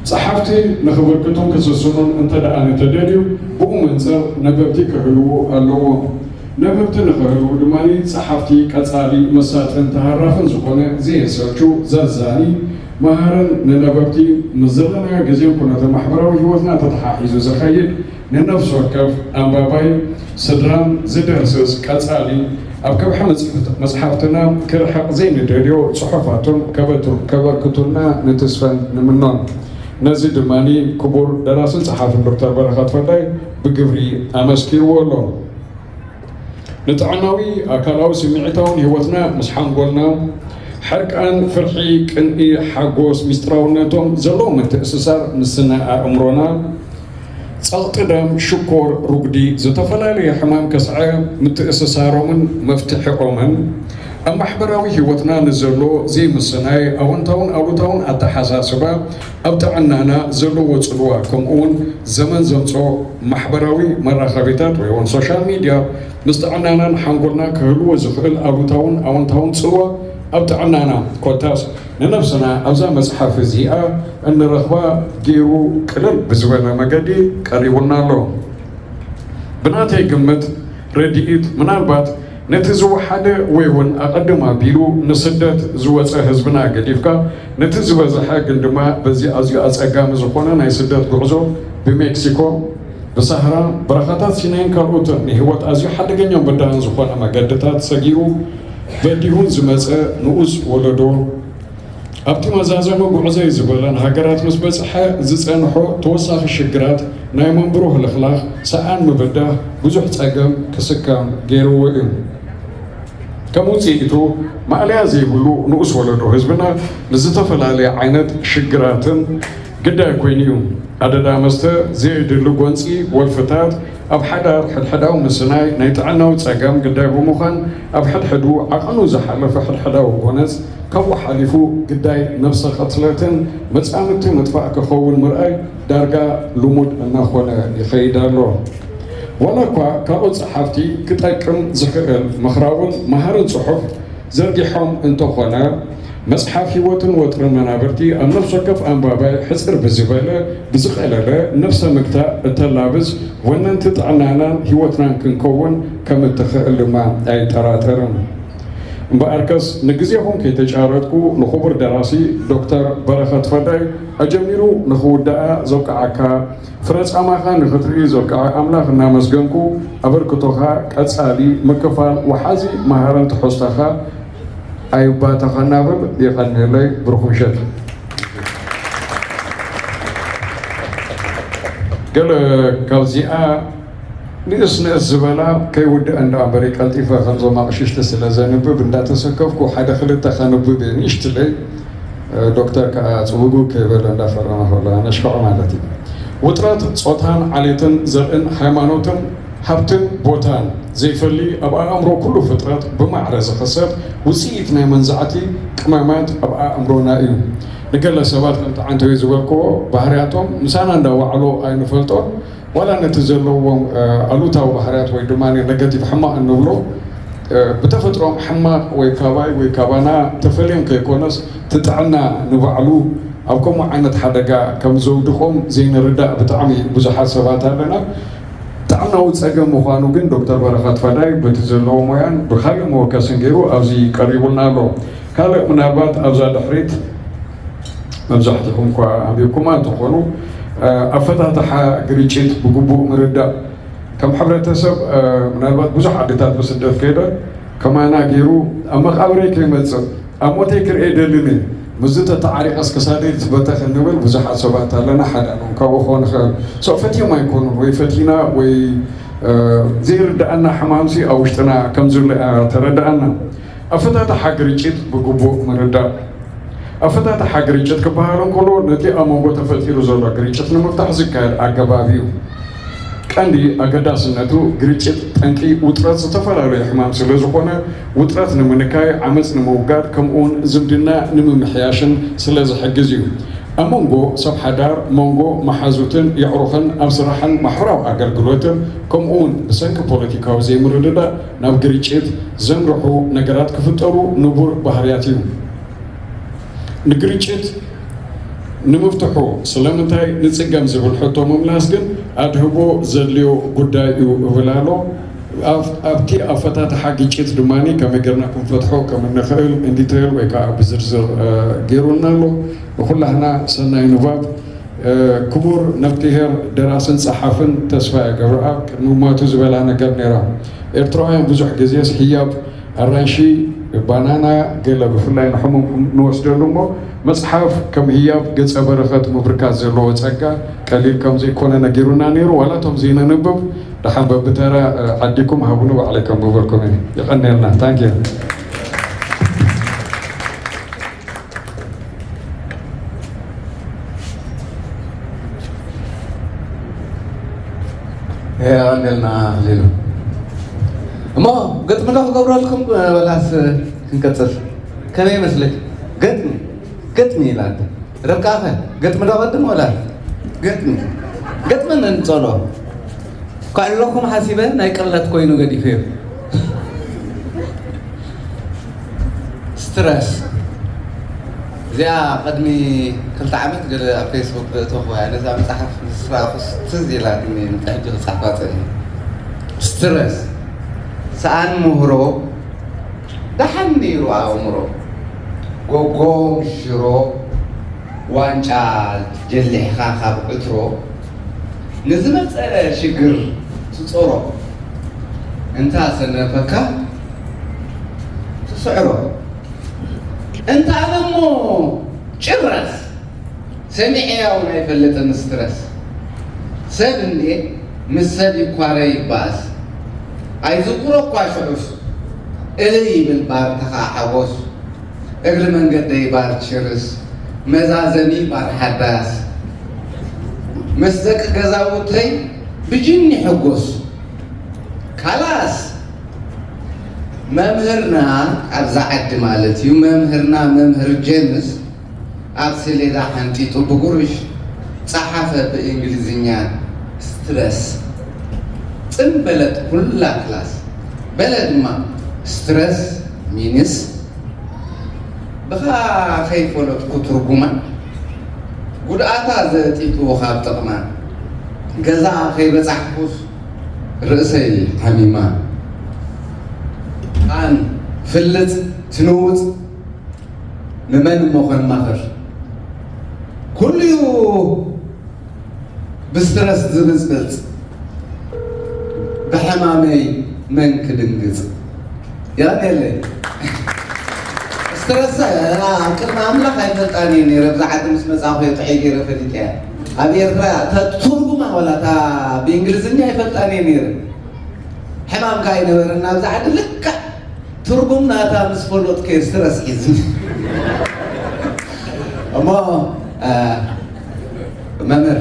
ጸሓፍቲ ንኽብርክቱን ክስስኑን እንተ ደኣ ንተደልዩ ብኡ መንጽር ነበብቲ ክህልዉ ኣለዎም። ነበብቲ ንኽህልዉ ድማ ጸሓፍቲ ቀጻሊ መሳጥን ተሃራፍን ዝኾነ ዘየሰልቹ ዘዛኒ መሃርን ንነበብቲ ምስ ዘለናዮ ግዜን ኩነተ ማሕበራዊ ህይወትና ተተሓሒዙ ዝኸይድ ንነፍሲ ወከፍ ኣንባባይ ስድራን ዝድህስስ ቀጻሊ ኣብ ከብሒ መጽሓፍትና ክርሕቕ ዘይንደልዮ ጽሑፋቶም ከበርክቱልና ንትስፈን ንምኖን። ነዚ ድማ ክቡር ደራስን ጸሓፍን ዶክተር በረኸት ፈዳይ ብግብሪ ኣመስኪርዎ ኣሎ። ንጥዕናዊ ኣካላዊ ስምዒታውን ህይወትና ምስ ሓንጎልና ሕርቃን፣ ፍርሒ፣ ቅንኢ፣ ሓጎስ፣ ሚስጥራውነቶም ዘለዎ ምትእስሳር ምስ ስነ ኣእምሮና ጸቕጢ ደም፣ ሽኮር፣ ሩጉዲ፣ ዝተፈላለዩ ሕማም ከስዐ ምትእስሳሮምን መፍትሒኦምን ኣብ ማሕበራዊ ህይወትና ንዘሎ ዘይምስናይ ኣወንታውን ኣሉታውን ኣተሓሳስባ ኣብ ጥዕናና ዘለዎ ጽልዋ ከምኡ እውን ዘመን ዘምጾ ማሕበራዊ መራኸቢታት ወይ እውን ሶሻል ሚድያ ምስ ጥዕናናን ሓንጎልና ክህልዎ ዝኽእል ኣሉታውን ኣወንታውን ጽልዋ ኣብ ጥዕናና ኮታስ ንነብስና ኣብዛ መጽሓፍ እዚኣ እንረኽባ ገይሩ ቅልል ብዝበለ መገዲ ቀሪቡልና ኣሎ። ብናተይ ግምት ረድኢት ምናልባት ነቲ ዝወሓደ ወይ እውን ኣቐድም ኣቢሉ ንስደት ዝወጸ ህዝብና ገዲፍካ፣ ነቲ ዝበዝሐ ግን ድማ በዚ ኣዝዩ ኣጸጋሚ ዝኾነ ናይ ስደት ጉዕዞ ብሜክሲኮ፣ ብሳህራ፣ በረኻታት ሲናይን ካልኦትን ንህይወት ኣዝዩ ሓደገኛን በዳህን ዝኾነ መገድታት ሰጊሩ በዲሁን ዝመጸ ንኡስ ወለዶ፣ ኣብቲ መዛዘሚ ጉዕዞይ ዝበለን ሃገራት ምስ በጽሐ ዝጸንሖ ተወሳኺ ሽግራት ናይ መንብሮ ህልኽላኽ፣ ሰኣን ምብዳህ ብዙሕ ጸገም ክስከም ገይርዎ እዩ። ከም ውጽኢቱ፣ ማእለያ ዘይብሉ ንኡስ ወለዶ ህዝብና ንዝተፈላለየ ዓይነት ሽግራትን ግዳይ ኮይኑ እዩ። ኣደዳ መስተ፣ ዘየድሊ ጎንጺ፣ ወልፍታት፣ ኣብ ሓዳር ሕድሕዳዊ ምስናይ ናይ ጥዕናዊ ጸገም ግዳይ ብምዃን፣ ኣብ ሕድሕዱ ዓቐኑ ዝሓለፈ ሕድሕዳዊ ጎነጽ፣ ካብኡ ሓሊፉ ግዳይ ነብሰ ቅትለትን መጻምድቲ ምጥፋእ ክኸውን ምርኣይ ዳርጋ ልሙድ እናኾነ ይኸይድ ኣሎ። ዋላ እኳ ካልኦት ጸሓፍቲ ክጠቅም ዝኽእል ምኽራውን መሃርን ጽሑፍ ዘርጊሖም እንተኾነ፣ መጽሓፍ ህይወትን ወጥርን መናብርቲ ኣብ ነፍሲ ወከፍ ኣንባባይ ሕጽር ብዝበለ፣ ብዝቐለለ፣ ነብሰ ምግታእ እተላብስ ወነንቲ ጥዕናናን ህይወትናን ክንከውን ከም እትኽእል ድማ ኣይጠራጠርን። እምበኣርከስ ንግዜኹም ከይተጫረጥኩ ንኽቡር ደራሲ ዶክተር በረኸት ፈዳይ ኣጀሚሩ ንኽውድኣ ዘብቅዓካ ፍረ ጻማኻ ንኽትርኢ ዘብቅዐ ኣምላኽ እናመስገንኩ፣ ኣበርክቶኻ ቀጻሊ ምክፋል ወሓዚ መሃርን ትሕዝቶኻ ኣይባተኸና ብል። የቐንየለይ። ብሩኽ ምሸት። ገለ ካብዚኣ ንእስ ንእስ ዝበላ ከይውድአ እንዳ እምበሪ ቀልጢፈ ከምዞም ኣቕሽሽቲ ስለ ዘንብብ እንዳተሰከፍኩ ሓደ ክልተ ከንብብ እየ። ንእሽትለይ ዶክተር ከዓ ጽውጉ ከይበለ እንዳፈረመ ከሎ ነሽክዖ ማለት እዩ። ውጥረት ጾታን ዓሌትን ዘርእን ሃይማኖትን ሃብትን ቦታን ዘይፈሊ ኣብ ኣእምሮ ኩሉ ፍጥረት ብማዕረ ዝኸሰት ውጽኢት ናይ መንዛዕቲ ቅመማት ኣብ ኣእምሮና እዩ። ንገለ ሰባት ከምቲ ዓንተወይ ዝበልክዎ ባህርያቶም ምሳና እንዳዋዕሎ ኣይንፈልጦን። ዋላ ነቲ ዘለዎም ኣሉታዊ ባህርያት ወይ ድማ ኔጋቲቭ ሕማቕ እንብሎ ብተፈጥሮም ሕማቕ ወይ ካባይ ወይ ካባና ተፈልዮም ከይኮነስ ትጥዕና ንባዕሉ ኣብ ከምኡ ዓይነት ሓደጋ ከም ዘውድቖም ዘይንርዳእ ብጣዕሚ ብዙሓት ሰባት ኣለና። ጥዕናዊ ጸገም ምዃኑ ግን ዶክተር በረኸት ፈዳይ በቲ ዘለዎ ሞያን ብካልእ መወከስን ገይሩ ኣብዚ ቀሪቡልና ኣሎ። ካልእ ምናልባት ኣብዛ ድሕሪት መብዛሕትኹም እኳ ኣንቢብኩማ እንተኾኑ ኣፈታትሓ ግርጭት ብግቡእ ምርዳእ ከም ሕብረተሰብ ምናልባት ብዙሕ ዓድታት ብስደት ከይደ ከማና ገይሩ ኣብ መቃብረይ ከይመጽእ ኣብ ሞተይ ክርኤ ደልን እየ ምስዚ ተተዓሪቐስ ክሳደይ ዝበተኽ እንብል ብዙሓት ሰባት ኣለና። ሓደ ኖም ካብኡ ክኾን ይኽእል ሰው ፈትዮም ኣይኮኑን ወይ ፈቲና ወይ ዘይርድኣና ሕማምሲ ኣብ ውሽጥና ከም ዝለ ተረድኣና። ኣፈታትሓ ግርጭት ብግቡእ ምርዳእ። ኣፈታትሓ ግርጭት ክበሃል እንከሎ ነቲ ኣብ መንጎ ተፈጢሩ ዘሎ ግርጭት ንምፍታሕ ዝካየድ ኣገባብ እዩ። ቀንዲ ኣገዳስነቱ ግርጭት ጠንቂ ውጥረት ዝተፈላለዩ ሕማም ስለ ዝኾነ ውጥረት ንምንካይ፣ ዓመፅ ንምውጋድ ከምኡውን ዝምድና ንምምሕያሽን ስለ ዝሕግዝ እዩ። ኣብ መንጎ ሰብ ሓዳር፣ መንጎ መሓዙትን የዕሩኽን ኣብ ስራሕን ማሕበራዊ ኣገልግሎትን ከምኡውን ብሰንኪ ፖለቲካዊ ዘይምርድዳእ ናብ ግርጭት ዘምርሑ ነገራት ክፍጠሩ ንቡር ባህርያት እዩ። ንግርጭት ንምፍትሑ ስለምንታይ ንጽገም ዝብል ሕቶ ምምላስ ግን ኣድህቦ ዘድልዮ ጉዳይ እዩ እብል ኣሎ። ኣብቲ ኣፈታትሓ ግጭት ድማ ከመይ ጌርና ክንፈትሖ ከም እንኽእል ኢንዲቴል ወይ ከዓ ብዝርዝር ገይሩልና ኣሎ። ንኩላህና ሰናይ ንባብ። ክቡር ነፍትሄር ደራስን ጸሓፍን ተስፋየ ገብረኣብ ቅድሚ ሞቱ ዝበላ ነገር ነይራ። ኤርትራውያን ብዙሕ ግዜስ ህያብ ኣራንሺ፣ ባናና፣ ገለ ብፍላይ ንሕሙም ንወስደሉ እሞ መጽሓፍ ከም ህያብ ገጸ በረኸት ምብርካት ዘለዎ ጸጋ ቀሊል ከም ዘይኮነ ነጊሩና ነይሩ። ዋላ እቶም ዘይነንብብ ደሓን በብተራ ዓዲኩም ሃቡኒ ባዕለይ ከንብበልኩም እየ። የቐንየልና። ታንኪዩ። የቐንየልና ኣኽሊሉ። እሞ ግጥሚ ዶ ክገብረልኩም ወላስ ክንቀጽል? ከመይ ይመስለክ? ግጥሚ ግጥሚ ኢላ እንተ ርብቃኸ ግጥሚ ዶ ቅድም ወላ ግጥሚ ግጥሚ ንንጸሎ። ከዕልለኩም ሓሲበ ናይ ቅለት ኮይኑ ገዲፈዮ። ስትረስ እዚኣ ቅድሚ ክልተ ዓመት ገለ ኣብ ፌስቡክ ዘእተኹ እያ። ነዛ መጽሓፍ ምስ ረኣኹስ ትዝ ኢላትኒ፣ ምእንቲ ሕጂ ክጽሕፋ ጸኒሐ። ስትረስ ሰኣን ምህሮ ደሓን ነይሩ ኣእምሮ። ጎጎ ሽሮ ዋንጫ ጀሊሕኻ ካብ ዕትሮ ንዝመጸ ሽግር ትጾሮ። እንታ ሰነፈካ ትስዕሮ። እንታ ኣነ እሞ ጭራስ ሰሚዐ ያውን ኣይፈልጥን ስትረስ። ሰብ እንዴ ምስ ሰብ ይኳረ ይባእስ። ኣይዝክሮ እኳ ሽዑስ እልል ይብል ባር ተኻ ሓጎስ። እግሪ መንገደይ ባር ችርስ። መዛዘሚ ባር ሓዳስ። ምስ ደቂ ገዛውተይ ብጅኒ ሕጎስ። ካላስ መምህርና ኣብዛ ዓዲ ማለት እዩ። መምህርና መምህር ጀምስ ኣብ ሰሌዳ ሓንጢጡ ብጉርሽ ጸሓፈ ብእንግሊዝኛ ስትረስ። ጽም በለት ኩላ ክላስ። በለ ድማ ስትረስ ሚንስ ብኻ ከይፈለጥኩ ትርጉማ ጉድኣታ ዘጢጡ ካብ ጥቕማ ገዛ ከይበጻሕኩስ ርእሰይ ሓሚማ። ኣን ፍልጥ ትንውጽ ንመን እሞ ከማኽር? ኩሉ እዩ ብስትረስ ዝብጽብጽ፣ ብሕማመይ መን ክድንግጽ? የቐንየለይ። ስትረስ ኣብ ቅድሚ ኣምላኽ ኣይፈልጣን እየ ነይረ። ብዛ ዓዲ ምስ መጻኹ እየ ጥዑይ ገይረ ፈሊጠያ። ኣብ ኤርትራ እታ ትርጉማ ዋላ እታ ብእንግሊዝኛ ኣይፈልጣን እየ ነይረ። ሕማም ከኣ ኣይነበረን ኣብዚ ዓዲ። ልክዕ ትርጉም ናታ ምስ ፈለጥኩ እየ ስትረስ ሒዙኒ። እሞ፣ እ፣ መምህር፣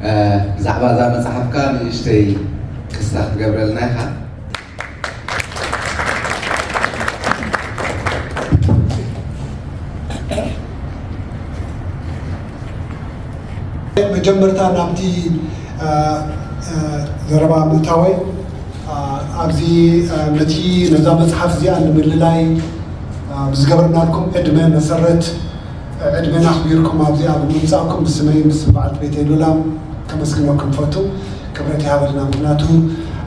እ፣ ብዛዕባ እዛ መጽሓፍካ ንእሽተይ ክስታ ክትገብረልና ኢኻ። መጀመርታ ናብቲ፣ እ፣ እ፣ ዘረባ ምእታወይ፣ እ፣ ኣብዚ፣ እ፣ ነቲ፣ ነዛ መጽሓፍ እዚኣ ንምልላይ፣ እ፣ ብዝገበርናልኩም ዕድመ መሰረት፣ እ፣ ዕድመና ኣኽቢርኩም ኣብዚኣ ብምምጻእኩም ብስመይን ብስም በዓልቲ ቤተይ ሉላን ከመስግነኩም ፈቱ። ክብረት ይሃበልና። ምኽንያቱ፣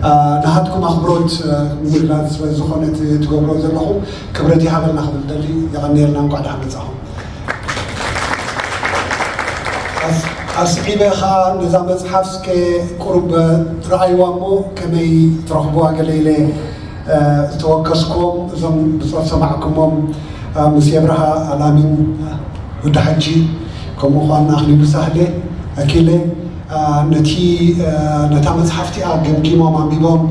እ፣ ናሃትኩም ኣኽብሮት፣ እ፣ ንምግላጽ ስለ ዝኾነ እቲ ትገብሮ ዘለኹም ክብረት ይሃበልና ክብል ደሊ። የቐንየልና። እንኳዕ ደሓን መጻኹም። ኣስ-፣ ኣስዒበ ኸኣ ነዛ መጽሓፍ እስከ ቁሩብ ረኣይዋ እሞ ከመይ ትረኽብዋ ገለ ኢለ፣ እ፣ ዝተወከስኩዎም እዞም ብጾት ሰማዕኩሞም፣ እ፣ ሙሴ ብርሃ፣ ኣላሚን ወዲ ሓጂ፣ ከምኡ ኸኣ ኣኽሊሉ ሳህለ፣ ኣኪለ፣ እ፣ ነቲ፣ እ፣ ነታ መጽሓፍ እቲኣ ገምጊሞም ኣንቢቦም፣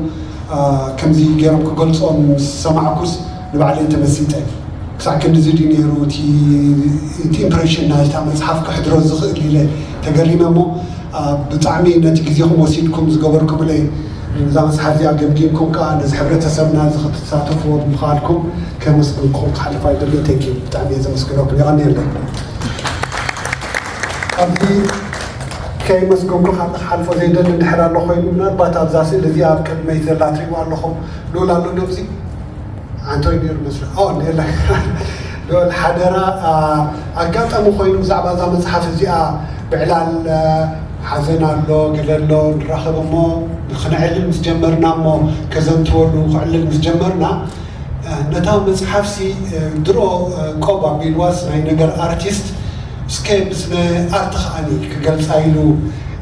እ፣ ከምዚ ገይሮም ክገልጾም ምስ ሰማዕኩስ ንባዕለይ ተመሲጠ። ክሳዕ ክንድዚ ድዩ ነይሩ እቲ፣ እቲ ኢምፕሬሽን ናይታ መጽሓፍ ከሕድሮ ዝኽእል ኢለ ተገሪመ እሞ፣ ኣ፣ ብጣዕሚ ነቲ ግዜኹም ወሲድኩም ዝገበርኩምለይ፣ እዛ መጽሓፍ እዚኣ ገምጊምኩም ከኣ ነዚ ሕብረተሰብና እዚ ክትሳተፍዎ ብምኽኣልኩም ከመስግንኩም ክሓልፍ ኣይደልን። ቴንኪዩ። ብጣዕሚ እየ ዘመስግነኩም። የቐንየለይ። ኣብዚ ከየመስገንኩ ካብ ክሓልፎ ዘይደሊ እንድሕር ኣሎ ኮይኑ፣ ምናልባት ኣብዛ ስእሊ እዚኣ ኣብ ቅድመይ ዘላ ትሪእዋ ኣለኹም። ልኡል ኣሎ ዶ ኣብዚ? ኣንቶይ ነይሩ መስሎ። ኦ፣ ኔላ። ልኡል ሓደራ፣ ኣ፣ ኣጋጣሚ ኮይኑ ብዛዕባ እዛ መጽሓፍ እዚኣ ብዕላል፣ ኣ፣ ሓዘን ኣሎ፣ ገለ ኣሎ፣ ንራኸብ እሞ ክነዕልል ምስ ጀመርና እሞ ከዘንትወሉ ክዕልል ምስ ጀመርና፣ እ፣ ነታ መጽሓፍሲ፣ እ፣ ድሮ፣ እ፣ ቆብ ኣቢልዋስ ናይ ነገር ኣርቲስት እስከ ብስነ ኣርት ከኣኒ ክገልጻ ኢሉ፣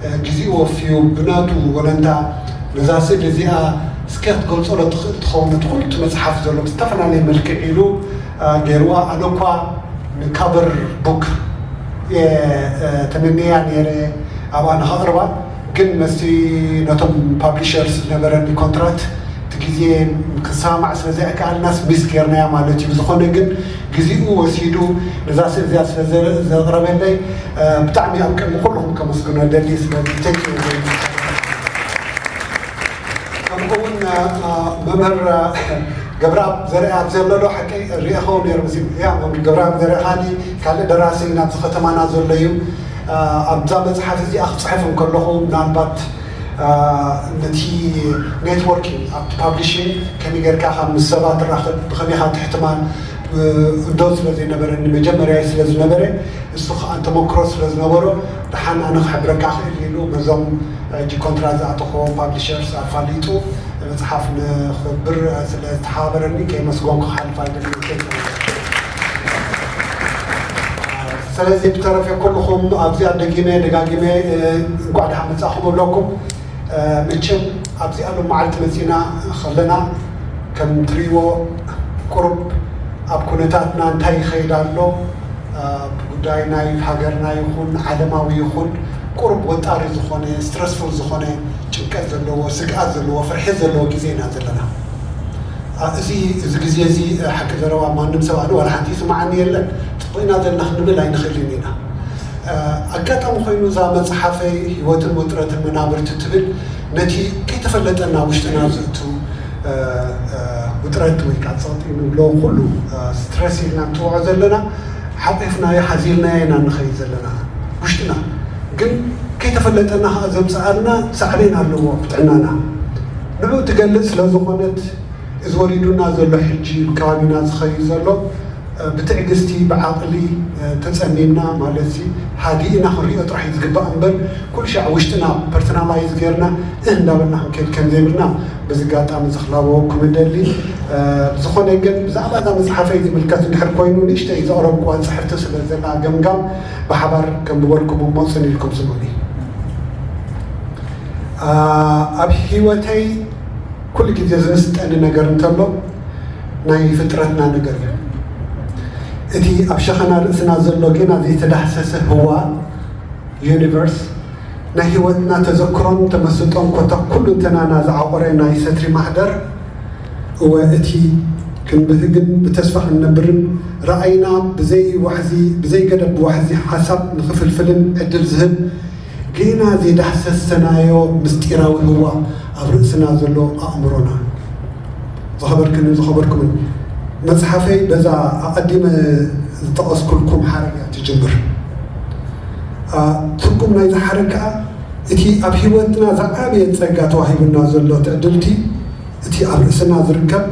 እ፣ ግዜኡ ወፍዩ ብናቱ ወለንታ ነዛ ስእሊ እዚኣ እስከ ክትገልጾ ዶ ትኽእል ትኸውን? ነቲ ኩሉ እቲ መጽሓፍ ዘሎ ብዝተፈላለየ መልክዕ ኢሉ፣ እ፣ ገይርዋ። ኣነ እኳ ንካቨር ቡክ እየ፣ እ፣ ተመንየያ ነይረ ኣብኣ ንኸቕርባ። ግን መስቲ ነቶም ፓብሊሸርስ ዝነበረኒ ኮንትራት እቲ ግዜ ክሰማማዕ ስለ ዘይከኣልናስ ሚስ ጌርናያ ማለት እዩ። ብዝኾነ ግን ግዜኡ ወሲዱ ነዛ ስእሊ እዚኣ ስለ ዘ-፣ ዘቕረበለይ፣ እ፣ ብጣዕሚ ኣብ ቅድሚ ኩልኹም ከመስግኖ ደሊ። ስለዚ ቴንክ ዩ። ከምኡ እውን፣ እ፣ መምህር፣ እ፣ ገብረኣብ ዘርኣ ኣብ ዘሎ ዶ ሓቀይ ሪኤኸው ነይሩ። እዚ፣ ያ፣ መምህር ገብረኣብ ዘርኣ ከኣኒ ካልእ ደራሲ ናብዚ ከተማና ዘሎ እዩ። እ፣ ኣብዛ መጽሓፍ እዚኣ ክጽሕፍ እንከለኹ ምናልባት፣ እ፣ ነቲ ኔትወርኪንግ ኣብቲ ፓብሊሽንግ ከመይ ጌርካ ካብ ምስ ሰባት ትራኸብ፣ ብኸመይ ኢኻ ትሕትማን፣ እ፣ እዶ ስለ ዘይነበረኒ መጀመርያ ስለ ዝነበረ እሱ ኸኣ ተመክሮ ስለ ዝነበሮ ደሓን ኣነ ክሕብረካ ክእል ኢሉ በዞም ሕጂ ኮንትራት ዝኣተኽዎ ፓብሊሸርስ ኣፋሊጡ መጽሓፍ ንኽብር ስለ ዝተሓባበረኒ ከየመስገንኩ ክሓልፍ ኣይደልን። ስለዚ ብተረፈ ኩልኹም ኣብዚኣ ደጊመ ደጋጊመ እንኳዕ ደሓን መጻእኹም እብለኩም። መቸም ኣብዚኣ ሎም መዓልቲ መጺና ከለና ከም ትሪእዎ ቁሩብ ኣብ ኩነታትና እንታይ ይኸይድ ኣሎ፣ ኣብ ጉዳይ ናይ ሃገርና ይኹን ዓለማዊ ይኹን ቁሩብ ወጣሪ ዝኾነ፣ ስትረስፉል ዝኾነ፣ ጭንቀት ዘለዎ፣ ስግኣት ዘለዎ፣ ፍርሒ ዘለዎ ግዜ ኢና ዘለና። እዚ እዚ ግዜ እዚ ሓቂ ዘረባ ማንም ሰብ ኣነ ዋላ ሓንቲ ይስምዓኒ የለን፣ ጽቡቕ ኢና ዘለና ክንብል ኣይንኽእልን ኢና። ኣጋጣሚ ኮይኑ እዛ መጽሓፈይ ህይወትን ውጥረትን መናብርቲ ትብል ነቲ ከይተፈለጠና ውሽጥና ዝእቱ ውጥረት ወይ ከዓ ጸቕጢ ንብሎ ኩሉ ስትረስ ኢልና ንጽውዖ ዘለና ሓቂፍናዮ ሓዚልናዮ ኢና ንኸይድ ዘለና ውሽጥና። ግን ከይተፈለጠና ከዓ ዘምፅኣልና ሳዕቤን ኣለዎ ኣብ ጥዕናና። ንዑ ትገልፅ ስለ ዝኾነት እዚ ወሪዱና ዘሎ ሕጂ ኣብ ከባቢና ዝኸይድ ዘሎ ብትዕግስቲ ብዓቕሊ ተፀሚምና ማለት ሃዲእና ክንሪኦ ጥራሕ እዩ ዝግባእ እምበር ኩሉ ሻዕ ውሽጥና ፐርሰናላይዝ ጌርና እህ እንዳበልና ክንከይድ ከም ዘይብልና በዚ ኣጋጣሚ እዚ ክላበወኩም እደሊ። ዝኾነ ግን ብዛዕባ እዛ መፅሓፈይ ዝምልከት እንድሕር ኮይኑ ንእሽተይ ዘቕረብኩዋ ፅሕፍቲ ስለ ዘላ ገምጋም ብሓባር ከንብበልኩም እሞ ፅን ኢልኩም ስምዑኒ። ኣብ ሂወተይ ኩሉ ግዜ ዝምስጠኒ ነገር እንተሎ ናይ ፍጥረትና ነገር እዩ። እቲ ኣብ ሸኸና ርእስና ዘሎ ጌና ዘይተዳህሰሰ ህዋ ዩኒቨርስ ናይ ህይወትና ተዘክሮን ተመስጦን ኮታ ኩሉ እንተናና ዝዓቆረ ናይ ሰትሪ ማህደር እወ እቲ ክንብህግን ብተስፋ ክንነብርን ረኣይና ብዘይ ዋሕዚ ብዘይ ገደብ ዋሕዚ ሓሳብ ንኽፍልፍልን ዕድል ዝህብ ጌና ዘይዳህሰሰናዮ ምስጢራዊ ህዋ ኣብ ርእስና ዘሎ ኣእምሮና። ዝኸበርክንን ዝኸበርኩምን መፅሓፈይ በዛ ኣቐዲመ ዝጠቐስኩልኩም ሓረግ እያ ትጅምር። ትርጉም ናይዚ ሓረግ ከዓ እቲ ኣብ ህይወትና ዝዓበየ ፀጋ ተዋሂቡና ዘሎ ትዕድልቲ እቲ ኣብ ርእስና ዝርከብ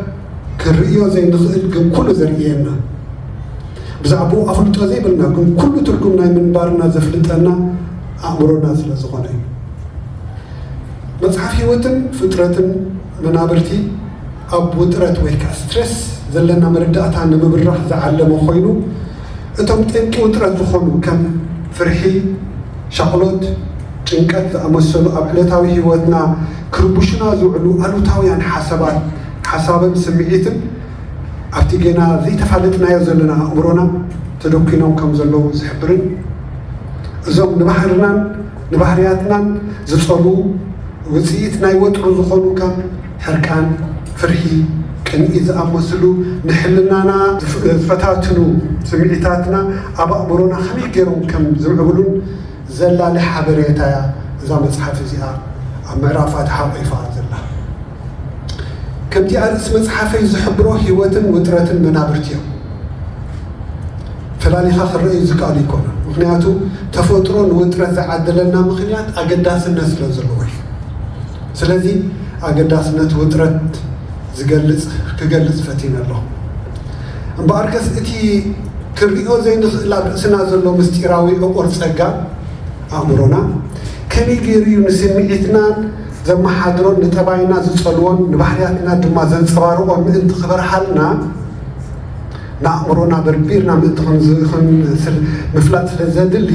ክንርእዮ ዘይንኽእል ግን ኩሉ ዘርእየና ብዛዕባኡ ኣፍልጦ ዘይብልና ግን ኩሉ ትርጉም ናይ ምንባርና ዘፍልጠና ኣእምሮና ስለ ዝኾነ እዩ። መፅሓፍ ህይወትን ፍጥረትን መናብርቲ ኣብ ውጥረት ወይ ከዓ ስትረስ ዘለና መረዳእታ ንምብራህ ዝዓለመ ኮይኑ እቶም ጠንቂ ውጥረት ዝኾኑ ከም ፍርሒ፣ ሻቕሎት፣ ጭንቀት ዝኣመሰሉ ኣብ ዕለታዊ ህይወትና ክርብሹና ዝውዕሉ ኣሉታውያን ሓሳባት ሓሳብን ስምዒትን ኣብቲ ገና ዘይተፋለጥናዮ ዘለና ኣእምሮና ተደኲኖም ከም ዘለዉ ዝሕብርን እዞም ንባህርናን ንባህርያትናን ዝጸልዉ ውጽኢት ናይ ወጥሩ ዝኾኑ ከም ሕርቃን፣ ፍርሒ፣ ቅንኢ ዝኣመስሉ ንሕልናና ዝፈታትኑ ስምዒታትና ኣብ ኣእምሮና ከመይ ገይሮም ከም ዝምዕብሉን ዘላሊ ሓበሬታ እያ እዛ መጽሓፍ እዚኣ ኣብ ምዕራፋት ሓቒፋ ዘላ። ከምቲ ኣርእስቲ መጽሓፈይ ዝሕብሮ ህይወትን ውጥረትን መናብርቲ እዮም። ፈላሊኻ ክረኣዩ ዝከኣሉ ኣይኮኑን። ምኽንያቱ ተፈጥሮ ንውጥረት ዝዓደለና ምኽንያት ኣገዳስነት ስለ ዘለዎ እዩ። ስለዚ ኣገዳስነት ውጥረት ዝገልጽ ክገልጽ ፈቲነ ኣለኹ። እምበኣርከስ እቲ ክንሪኦ ዘይንኽእል ኣብ ርእስና ዘሎ ምስጢራዊ ዕቑር ጸጋ ኣእምሮና ከመይ ገይሩ እዩ ንስምዒትናን ዘመሓድሮን ንጠባይና ዝጸልዎን ንባህርያትና ድማ ዘንጸባርቖን ምእንቲ ክበርሃልና ንኣእምሮና በርቢርና ምእንቲ ምፍላጥ ስለ ዘድሊ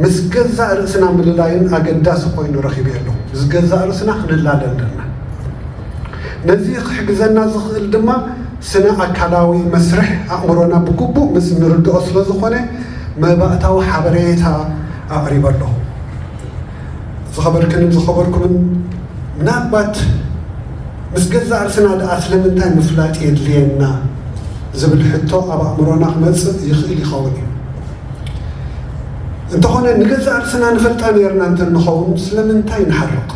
ምስ ገዛእ ርእስና ምልላይን ኣገዳሲ ኮይኑ ረኺበ ኣለኹ። ምስ ገዛእ ርእስና ክንላለ ኣለና። ነዚ ክሕግዘና ዝኽእል ድማ ስነ ኣካላዊ መስርሕ ኣእምሮና ብግቡእ ምስ ንርድኦ ስለ ዝኾነ መባእታዊ ሓበሬታ ኣቕሪበ ኣለኹ። ዝኸበርክንን ዝኸበርኩምን ምናልባት ምስ ገዛእ ርእስና ደኣ ስለምንታይ ምፍላጥ የድልየና ዝብል ሕቶ ኣብ ኣእምሮና ክመጽእ ይኽእል ይኸውን እዩ። እንተኾነ ንገዛእ ርእስና ንፈልጣ ነርና እንተ ንኸውን ስለምንታይ ንሓርቕ?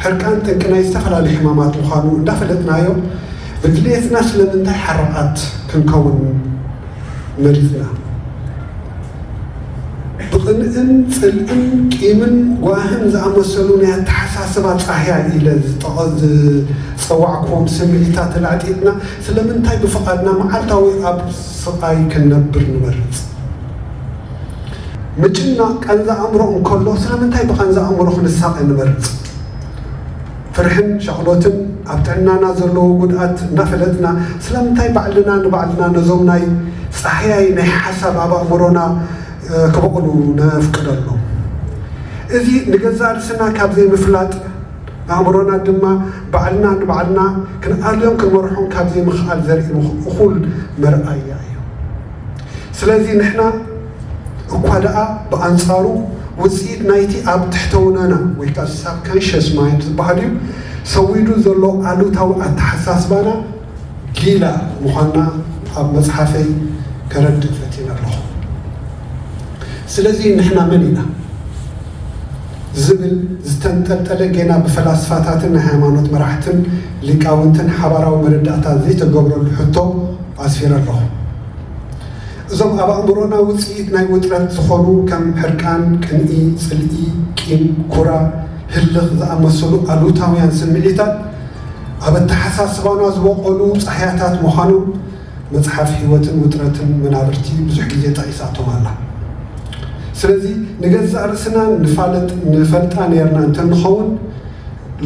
ሕርቃን ጠንቂ ናይ ዝተፈላለዩ ሕማማት ምዃኑ እንዳፈለጥናዮ ብድልየትና ስለምንታይ ሓራቓት ክንከውን መሪፅና? ብቕንእን ፅልእን ቂምን ጓህን ዝኣመሰሉ ናይ ኣተሓሳስባ ፃህያይ ኢለ ዝፀዋዕክዎም ስምዒታት ተላዕጢጥና ስለምንታይ ብፍቓድና መዓልታዊ ኣብ ስቓይ ክንነብር ንመርፅ? ምጭናቕ ቃንዛ ኣእምሮ እንከሎ ስለምንታይ ብቃንዛ ኣእምሮ ክንሳቐ ንመርፅ? ፍርሕን ሻቕሎትን ኣብ ጥዕናና ዘለዎ ጉድኣት እናፈለጥና፣ ስለምንታይ ባዕልና ንባዕልና ነዞም ናይ ጻህያይ ናይ ሓሳብ ኣብ ኣእምሮና ክበቑሉ ነፍቅደሎም? እዚ ንገዛእ ርእስና ካብ ዘይምፍላጥ፣ ኣእምሮና ድማ ባዕልና ንባዕልና ክንኣልዮን ክንመርሖን ካብ ዘይምኽኣል ዘርኢ እኹል መርኣያ እዩ። ስለዚ ንሕና እኳ ደኣ ብኣንጻሩ ውጽኢት ናይቲ ኣብ ትሕተውነና ወይ ከኣ ሳብኮንሽስ ማይንድ ዝበሃል እዩ ሰዊዱ ዘሎ ኣሉታዊ ኣተሓሳስባና ጊላ ምዃንና ኣብ መጽሓፈይ ከረድእ ፈቲነ ኣለኹ። ስለዚ ንሕና መን ኢና ዝብል ዝተንጠልጠለ ጌና ብፈላስፋታትን ናይ ሃይማኖት መራሕትን ሊቃውንትን ሓባራዊ መረዳእታ ዘይተገብረሉ ሕቶ ኣስፊረ ኣለኹ። እዞም ኣብ ኣእምሮና ውጽኢት ናይ ውጥረት ዝኾኑ ከም ሕርቃን፣ ቅንኢ፣ ጽልኢ፣ ቂም፣ ኩራ፣ ህልኽ ዝኣመሰሉ ኣሉታውያን ስምዒታት ኣብ ኣተሓሳስባና ዝበቖሉ ጻህያታት ምዃኖም መጽሓፍ ህይወትን ውጥረትን መናብርቲ ብዙሕ ግዜ ጠቒሳቶም ኣላ። ስለዚ ንገዛእ ርእስና ንፋለጥ ንፈልጣ ነርና እንተንኸውን፣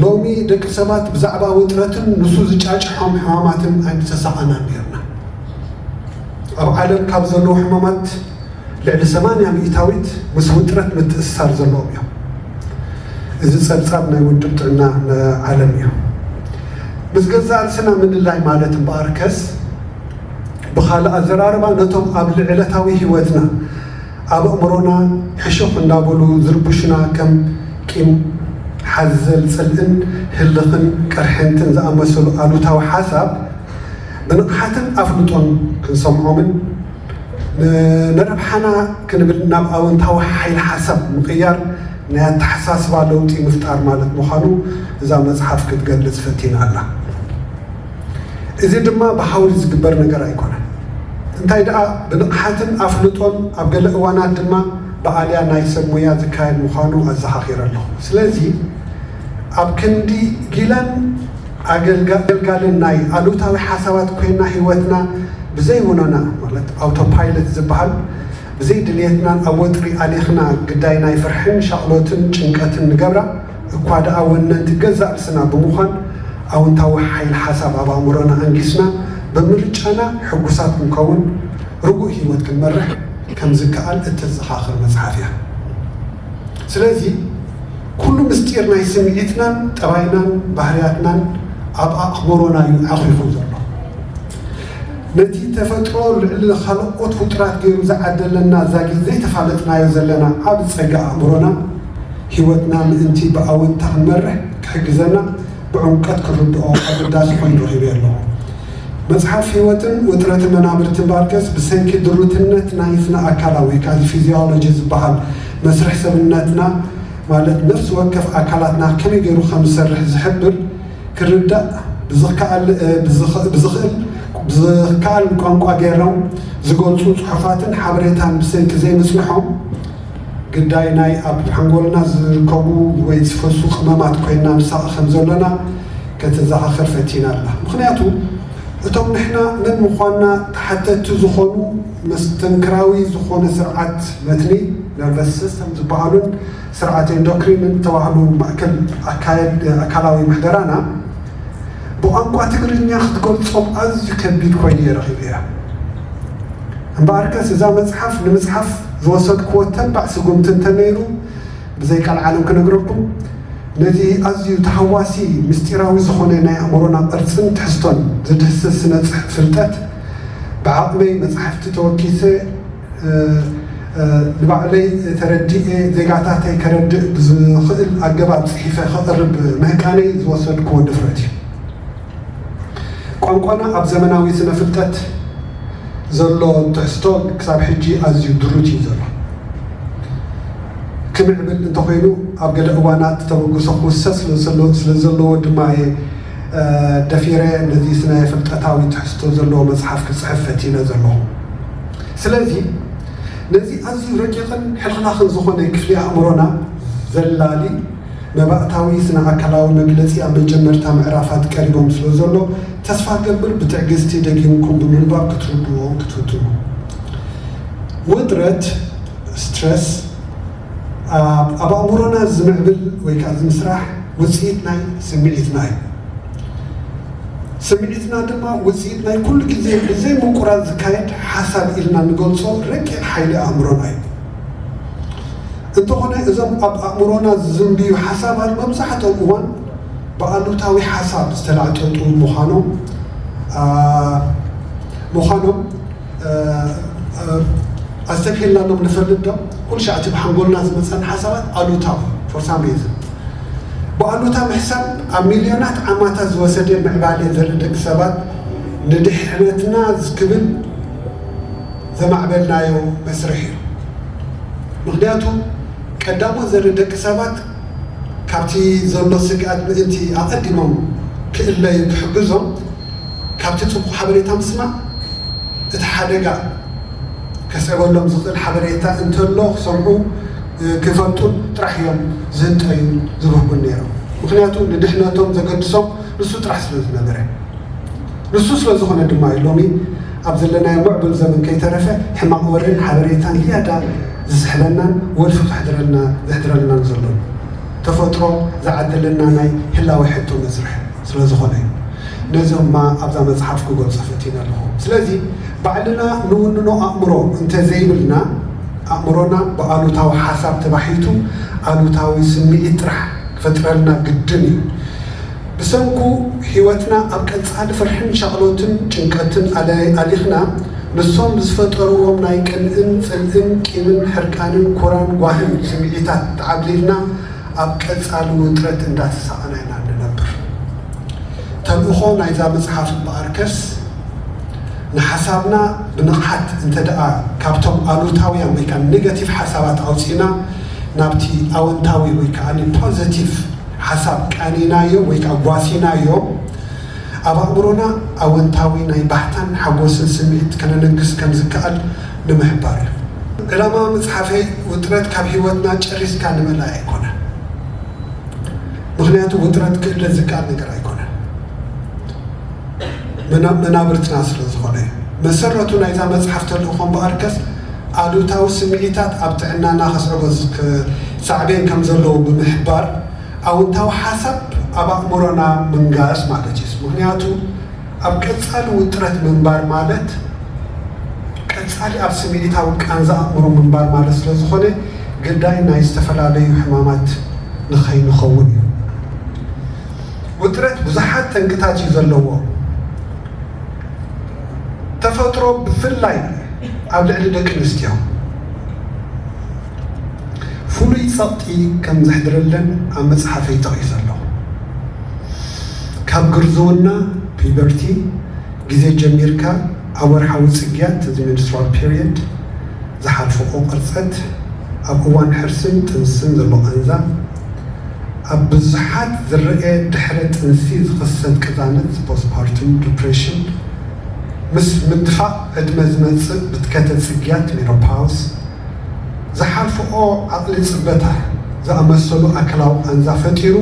ሎሚ ደቂ ሰባት ብዛዕባ ውጥረትን ንሱ ዝጫጭሖም ሕማማትን ኣይምተሳቐናን ነርና። ኣብ ዓለም ካብ ዘለዉ ሕማማት ልዕሊ ሰማንያ ሚእታዊት ምስ ውጥረት ምትእስሳር ዘለዎም እዮም። እዚ ጸብጻብ ናይ ውድብ ጥዕና ዓለም እዩ። ምስ ገዛእ ርእስና ምልላይ ማለት እምበኣርከስ፣ ብኻልእ ኣዘራርባ ነቶም ኣብ ልዕለታዊ ህይወትና ኣብ ኣእምሮና ሕሹኽ እንዳበሉ ዝርብሹና ከም ቂም ሓዘል ጽልእን ህልኽን ቅርሕንትን ዝኣመሰሉ ኣሉታዊ ሓሳብ ብንቕሓትን ኣፍልጦን ክንሰምዖምን ንረብሓና ክንብል ናብ ኣወንታዊ ሓይሊ ሓሳብ ምቕያር ናይ ኣተሓሳስባ ለውጢ ምፍጣር ማለት ምዃኑ እዛ መጽሓፍ ክትገልጽ ፈቲና ኣላ። እዚ ድማ ብሓውሪ ዝግበር ነገር ኣይኮነን። እንታይ ደኣ ብንቕሓትን ኣፍልጦን ኣብ ገለ እዋናት ድማ ብኣልያ ናይ ሰብ ሞያ ዝካየድ ምዃኑ ኣዘኻኺረ ኣለኹ። ስለዚ ኣብ ክንዲ ጊላን ኣገልጋልን ናይ ኣሉታዊ ሓሳባት ኮይና ህይወትና ብዘይ ውኖና ማለት ኣውቶፓይለት ዝበሃል ብዘይ ድልየትናን ኣብ ወጥሪ ኣሊኽና ግዳይ ናይ ፍርሕን ሻቕሎትን ጭንቀትን ንገብራ እኳ ደኣ ወነንቲ ገዛእ ርእስና ብምዃን ኣውንታዊ ሓይል ሓሳብ ኣብ ኣእምሮና ኣንጊስና ብምርጫና ሕጉሳት ክንከውን ርጉእ ህይወት ክንመርሕ ከም ዝከኣል እተዘኻኽር መጽሓፍ እያ። ስለዚ ኩሉ ምስጢር ናይ ስምዒትናን ጠባይናን ባህርያትናን ኣብ ኣእምሮና እዩ ዓኺኹ ዘሎ። ነቲ ተፈጥሮ ልዕሊ ካልኦት ፍጡራት ገይሩ ዝዓደለና ዛጊት ዘይተፋለጥናዮ ዘለና ዓቢ ጸጋ ኣእምሮና ህይወትና ምእንቲ ብኣወንታ ክንመርሕ ክሕግዘና ብዕምቀት ክንርድኦ ኣገዳሲ ኮይኑ ረኺበዮ ኣለኹ። መጽሓፍ ህይወትን ውጥረትን መናብርትን ባርከስ ብሰንኪ ድሩትነት ናይ ስነ ኣካላዊ ወይ ከዓ ፊዚዮሎጂ ዝበሃል መስርሕ ሰብነትና ማለት ነፍሲ ወከፍ ኣካላትና ከመይ ገይሩ ከም ዝሰርሕ ዝሕብር ክርዳእ ብዝከኣል ብዝከኣል ቋንቋ ገይሮም ዝገልፁ ፅሑፋትን ሓበሬታን ብሰንኪ ዘይምፅንሖም ግዳይ ናይ ኣብ ሓንጎልና ዝርከቡ ወይ ዝፈሱ ቅመማት ኮይና ንሳቐ ከም ዘለና ከተዘኻኸር ፈቲና ኣላ። ምክንያቱ እቶም ንሕና መን ምዃንና ተሓተቲ ዝኾኑ መስተንክራዊ ዝኾነ ስርዓት መትኒ ነርቨስ ሲስተም ዝበሃሉን ስርዓት ኤንዶክሪንን ዝተባህሉ ማእከል ኣካየድ ኣካላዊ ምሕደራና ብቋንቋ ትግርኛ ክትገልጾም ኣዝዩ ከቢድ ኮይኑ እየ ረኺበያ። እምበኣርከስ እዛ መጽሓፍ ንምጽሓፍ ዝወሰድክዎ ተባዕ ስጉምቲ እንተነይሩ ብዘይ ቃል ዓለም ክነግረኩም ነዚ ኣዝዩ ተሃዋሲ ምስጢራዊ ዝኾነ ናይ ኣእምሮና ቅርጽን ትሕዝቶን ዝድህስስ ስነ ፍልጠት ብዓቕመይ መጽሓፍቲ ተወኪሰ ንባዕለይ ተረዲኤ ዜጋታተይ ከረድእ ብዝኽእል ኣገባብ ጽሒፈ ከቕርብ ምህቃነይ ዝወሰድክዎ ድፍረት እዩ። ቋንቋና ኣብ ዘመናዊ ስነ ፍልጠት ዘሎ ትሕዝቶ ክሳብ ሕጂ ኣዝዩ ድሩት እዩ ዘሎ። ክምዕብል እንተኾይኑ ኣብ ገለ እዋናት ተበግሶ ክውሰድ ስለ ዘለዎ ድማ እየ ደፊረ ነዚ ስነ ፍልጠታዊ ትሕዝቶ ዘለዎ መጽሓፍ ክጽሕፍ ፈቲነ ዘለኹ። ስለዚ ነዚ ኣዝዩ ረቂቕን ሕልኽላኽን ዝኾነ ክፍሊ ኣእምሮና ዘላሊ መባእታዊ ስነ ኣካላዊ መግለጺ ኣብ መጀመርታ ምዕራፋት ቀሪቦም ስለ ዘሎ ተስፋ ገብር ብትዕግስቲ ደጊምኩም ብምንባብ ክትርድዎ ክትፍትኑ። ውጥረት ስትረስ ኣብ ኣእምሮና ዝምዕብል ወይ ከዓ ዝምስራሕ ውፅኢት ናይ ስምዒትና እዩ። ስምዒትና ድማ ውፅኢት ናይ ኩሉ ግዜ ብዘይ ምቁራፅ ዝካየድ ሓሳብ ኢልና ንገልፆ ረቂቕ ሓይሊ ኣእምሮና እዩ። እንተኾነ እዞም ኣብ ኣእምሮና ዝዝንብዩ ሓሳባት መብዛሕትኦም እዋን ብኣሉታዊ ሓሳብ ዝተላዕጠጡ ምዃኖም ምዃኖም ኣስተብሂልናሎም ንፈልጥ ዶ? ኩሉ ሻዕ እቲ ብሓንጎልና ዝመፀን ሓሳባት ኣሉታዊ for some reason ብኣሉታ ምሕሳብ ኣብ ሚልዮናት ዓማታት ዝወሰደ ምዕባለ ዘርኢ ደቂ ሰባት ንድሕነትና ዝክብል ዘማዕበልናዮ መስርሕ እዩ። ምክንያቱ ቀዳሞት ዘርኢ ደቂ ሰባት ካብቲ ዘሎ ስግኣት ምእንቲ ኣቐዲሞም ክእለዩ ክሕግዞም ካብቲ ፅቡቕ ሓበሬታ ምስማዕ እቲ ሓደጋ ከስዕበሎም ዝኽእል ሓበሬታ እንተሎ ክሰምዑ ክፈልጡ ጥራሕ እዮም ዝህንጠዩ ዝብህጉን ነይሮም። ምክንያቱ ንድሕነቶም ዘገድሶም ንሱ ጥራሕ ስለ ዝነበረ። ንሱ ስለ ዝኾነ ድማ እዩ ሎሚ ኣብ ዘለናዮ ምዕቡል ዘመን ከይተረፈ ሕማቕ ወረን ሓበሬታን ዝያዳ ዝስሕበናን ወልፊ ከሕድረልና ዘሕድረልናን ዘሎ። ተፈጥሮ ዝዓደለና ናይ ህላወ ሕቶ መስርሕ ስለ ዝኾነ እዩ። ነዚ ድማ ኣብዛ መፅሓፍ ክገልፆ ፈቲነ ኣለኹ። ስለዚ ባዕልና ንውንኖ ኣእምሮ እንተዘይብልና ኣእምሮና ብኣሉታዊ ሓሳብ ተባሒቱ ኣሉታዊ ስምዒት ጥራሕ ክፈጥረልና ግድን እዩ። ብሰንኩ ህይወትና ኣብ ቀጻሊ ፍርሕን ሻቕሎትን ጭንቀትን ኣለ- ኣሊኽና ንሶም ብዝፈጠርዎም ናይ ቅንእን ጽልእን ቂምን ሕርቃንን ኩራን ጓህን ስምዒታት ተዓብሊልና ኣብ ቀጻሊ ውጥረት እንዳተሳቐና ኢና እንነብር። ተልእኾ ናይዛ መጽሓፍ እምበኣርከስ ንሓሳብና ብንቕሓት እንተ ደኣ ካብቶም ኣሉታውያን ወይ ከዓ ኔጋቲቭ ሓሳባት ኣውፂእና ናብቲ ኣወንታዊ ወይ ከዓ ፖዘቲቭ ሓሳብ ቃኒናዮ ወይ ከዓ ጓሲናዮ ኣብ ኣእምሮና ኣወንታዊ ናይ ባህታን ሓጎስን ስምዒት ከነነግስ ከም ዝከኣል ንምሕባር እዩ። ዕላማ መፅሓፈይ ውጥረት ካብ ህይወትና ጨሪስካ ንምእላይ ኣይኮነን። ምክንያቱ ውጥረት ክእለ ዝከኣል ነገር ኣይኮነን። መና- መናብርትና ስለ ዝኾነ እዩ። መሰረቱ ናይዛ መፅሓፍ ተልእኾ እምበኣርከስ ኣሉታዊ ስምዒታት ኣብ ጥዕናና ከስዕቦ ዝክ- ሳዕቤን ከም ዘለዎ ብምሕባር ኣውንታዊ ሓሳብ ኣብ ኣእምሮና ምንጋስ ማለት እዩ። ምክንያቱ ኣብ ቀፃሊ ውጥረት ምንባር ማለት ቀፃሊ ኣብ ስምዒታዊ ቃንዛ ኣእምሮ ምንባር ማለት ስለ ዝኾነ ግዳይ ናይ ዝተፈላለዩ ሕማማት ንኸይንኸውን እዩ። ውጥረት ብዙሓት ጠንቅታት እዩ ዘለዎ። ተፈጥሮ ብፍላይ ኣብ ልዕሊ ደቂ ኣንስትዮ ፍሉይ ጸቕጢ ከም ዘሕድረለን ኣብ መጽሓፈይ ጠቒሰ ኣለኹ። ካብ ግርዝውና ፒበርቲ ግዜ ጀሚርካ ኣብ ወርሓዊ ጽግያት እዚ ሚኒስትራል ፒሪየድ ዝሓልፍኦ ቅርጸት፣ ኣብ እዋን ሕርስን ጥንስን ዘሎ ቃንዛ፣ ኣብ ብዙሓት ዝረአ ድሕረ ጥንሲ ዝኽሰት ቅዛነት ፖስትፓርቱም ዲፕሬሽን፣ ምስ ምድፋእ ዕድመ ዝመጽእ ብትከተ ጽግያት ሜኖፓውስ፣ ዝሓልፍኦ ዓቕሊ ጽበታ ዝኣመሰሉ ኣካላዊ ቃንዛ ፈጢሩ